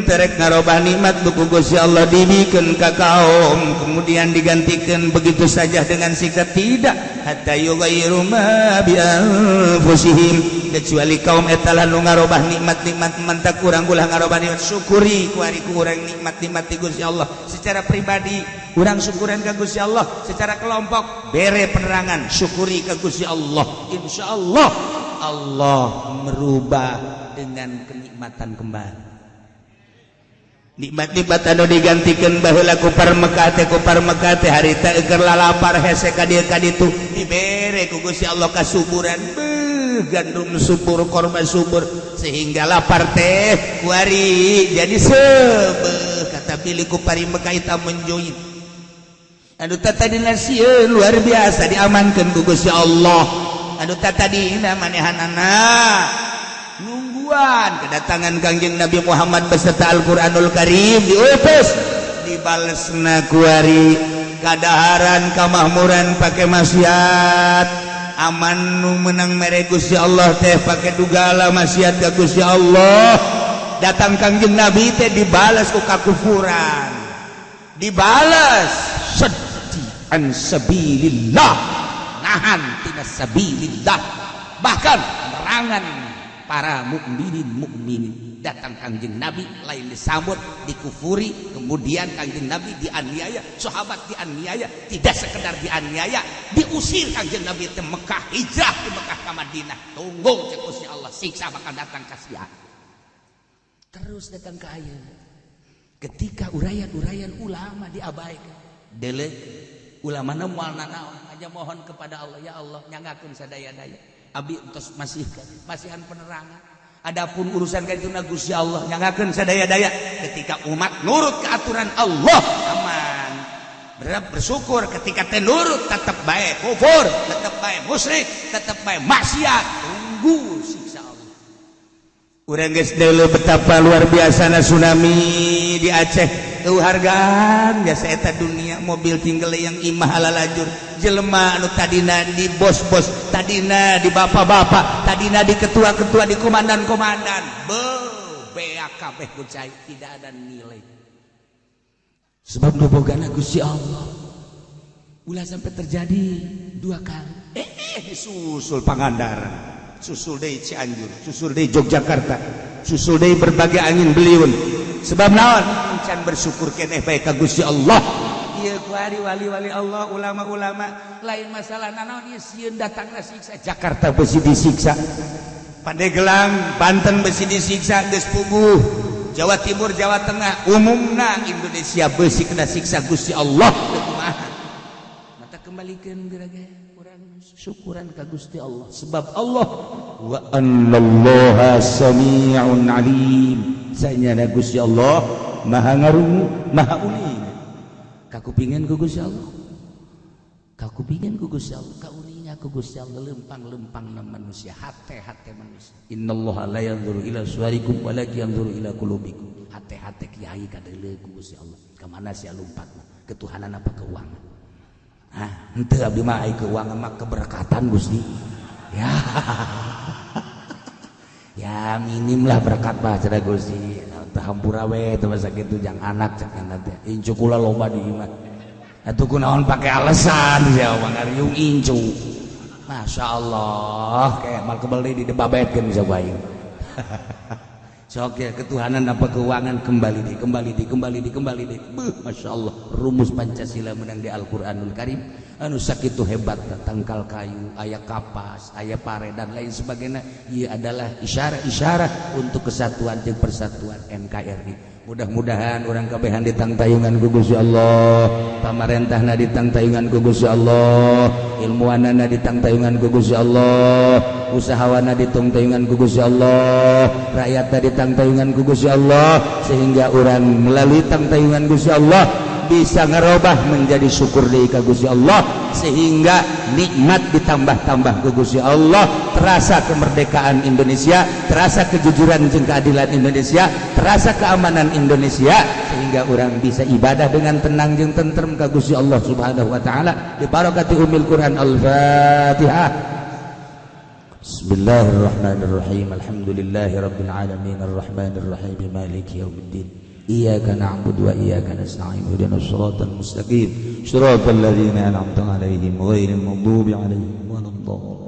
terek ngarobah nikmat ku Gusti Allah dibikeun ka kaum, kemudian digantikan begitu saja dengan siksa. Tidak, hatta yughayyiru ma bi anfusihim, kecuali kaum eta lah nu ngarobah nikmat-nikmat. Mantak kurang ulah ngarobah nikmat, syukuri kuari ku urang nikmat-nikmat ti Gusti Allah. Secara pribadi urang syukuran ka Gusti Allah, secara kelompok bere penerangan, syukuri ka Gusti Allah, insyaallah Allah merubah dengan kenikmatan kembali. Nikmat-nikmat anu digantikan baheula kupar Mekah teh, kupar Mekah teh harita keur lalapar hese ka dieu ka ditu, dibere ku Gusti Allah kasuburan, beuh, gandum subur, korma subur, sehingga lapar teh kuari jadi sebeuh. Kata bilih kupari Mekah eta menjoin anu tadina sieun luar biasa, diamankeun ku Gusti Allah. Anu tadina manehanana nungguan kedatangan Kangjeng Nabi Muhammad beserta Al-Qur'anul Karim diutus, dibalesna kuari kadaharan kamahmuran pakai maksiat. Aman nu menang mere Gusti Allah teh pakai dugala maksiat ka Gusti Allah. Datang Kangjeng Nabi teh dibales ku kakufuran, dibales sedih an sabilillah, nahan tina sabilillah, bahkan merangan para mukminin mukminin. Datang Kangjeng Nabi lain disambut, dikufuri, kemudian Kangjeng Nabi dianiaya, sahabat dianiaya, tidak sekedar dianiaya, diusir Kangjeng Nabi ke Mekah, hijrah di Mekah ke Madinah. Tunggu cek Gusti Allah, siksa bakal datang kasihan. Terus datang ke ayeuna. Ketika uraian-uraian ulama diabaikan, dele ulama moal nanaon, aja mohon kepada Allah, ya Allah nyangakeun sadaya-daya. Abi entos masih masihan penerangan. Adapun urusan ka itu Gusti Allah nyangakeun sadaya-daya. Ketika umat nurut ke aturan Allah aman. Bersyukur. Ketika teh nurut tetep bae kufur, tetep bae musyrik, tetep bae maksiat, tunggu siksa Allah. Urang geus deuleu betapa luar biasana tsunami di Aceh. Eueuh hargaan biasa eta dunia, mobil tinggal yang imah alalajur, jelema anu tadina di bos-bos, tadina di bapak-bapak, tadina di ketua-ketua, di komandan-komandan, beuh beak kabeh ku cai, tidak ada nilai. Sebab nu bogana Gusti Allah. Ulah sampai terjadi dua kali. Disusul Pangandaran, susul deui Cianjur, susul deui Yogyakarta, susul deui berbagai angin beliun. Sebab naon? Can bersyukur keneh bae ka Gusti Allah. Ieu kuari wali-wali Allah, ulama-ulama lain masalah nanaon ieu sieun datangna siksa. Jakarta besi disiksa, Pandeglang, Banten besi disiksa geus puguh, Jawa Timur, Jawa Tengah, umumna Indonesia besi kena siksa Gusti Allah. Teu kumaha? Mata kembalikeun geura urang syukuran ka Gusti Allah, sebab Allah wa annallaha samii'un alim. Sanyana Gusti Allah maha ngarungu, maha uning. Kakupingan ku Gusti Allah, kakupingan ku Gusti Allah, kauninga ku Gusti Allah, lempang-lempang na manusia, hate-hate manusia. Innallaha la yanzuru ila suwarikum walakin yanzuru ila qulubikum. Hate-hate kiai kadeuleu ku Gusti Allah. Kamana sia lumpatna? Ketuhanan apa keuangan? Hah, henteu abdi mah ai keuangan mah keberkatan Gusti. Ya. Ya minim lah berkat mah cenah Gusti. Teu hampura we teu masa kitu jang anak cek teh. Incu kula loba di imah. Atuh kunaon pake alasan sia mah ngariung incu. Masya Allah, kayak mal kebel deui didebabetkeun bisa ku aing. Sok ya, ketuhanan apa keuangan, kembali di, kembali di, kembali di, kembali di. Beuh, Masya Allah, rumus Pancasila menang di Al-Qur'anul Karim. Anu sakitu hebat, tangkal kayu, aya kapas, aya pare dan lain sebagainya. Ieu adalah isyarat-isyarat untuk kesatuan jeung persatuan NKRI. Mudah-mudahan urang kabehan ditangtayungan ku Gusti Allah, pamarentahna ditangtayungan ku Gusti Allah, ilmuwanana ditangtayungan ku Gusti Allah, usahawana ditangtayungan ku Gusti Allah, rakyatna ditangtayungan ku Gusti Allah, sehingga urang melalui tangtayungan Gusti Allah bisa ngerubah menjadi syukur deui ka Gusti Allah, sehingga nikmat ditambah-tambah ku Gusti Allah, terasa kemerdekaan Indonesia, terasa kejujuran jeung keadilan Indonesia, terasa keamanan Indonesia, sehingga urang bisa ibadah dengan tenang jeung tentrem ka Gusti Allah Subhanahu wa taala. Bi barakati umil Quran. Al-Fatihah. Bismillahirrahmanirrahim. Alhamdulillahirabbil alamin arrahmanirrahim maliki yaumiddin. Iyyaka na'budu wa iyyaka nasta'in ihdinas siratal mustaqim siratal ladzina an'amta 'alaihim ghairil maghdubi 'alaihim waladdallin.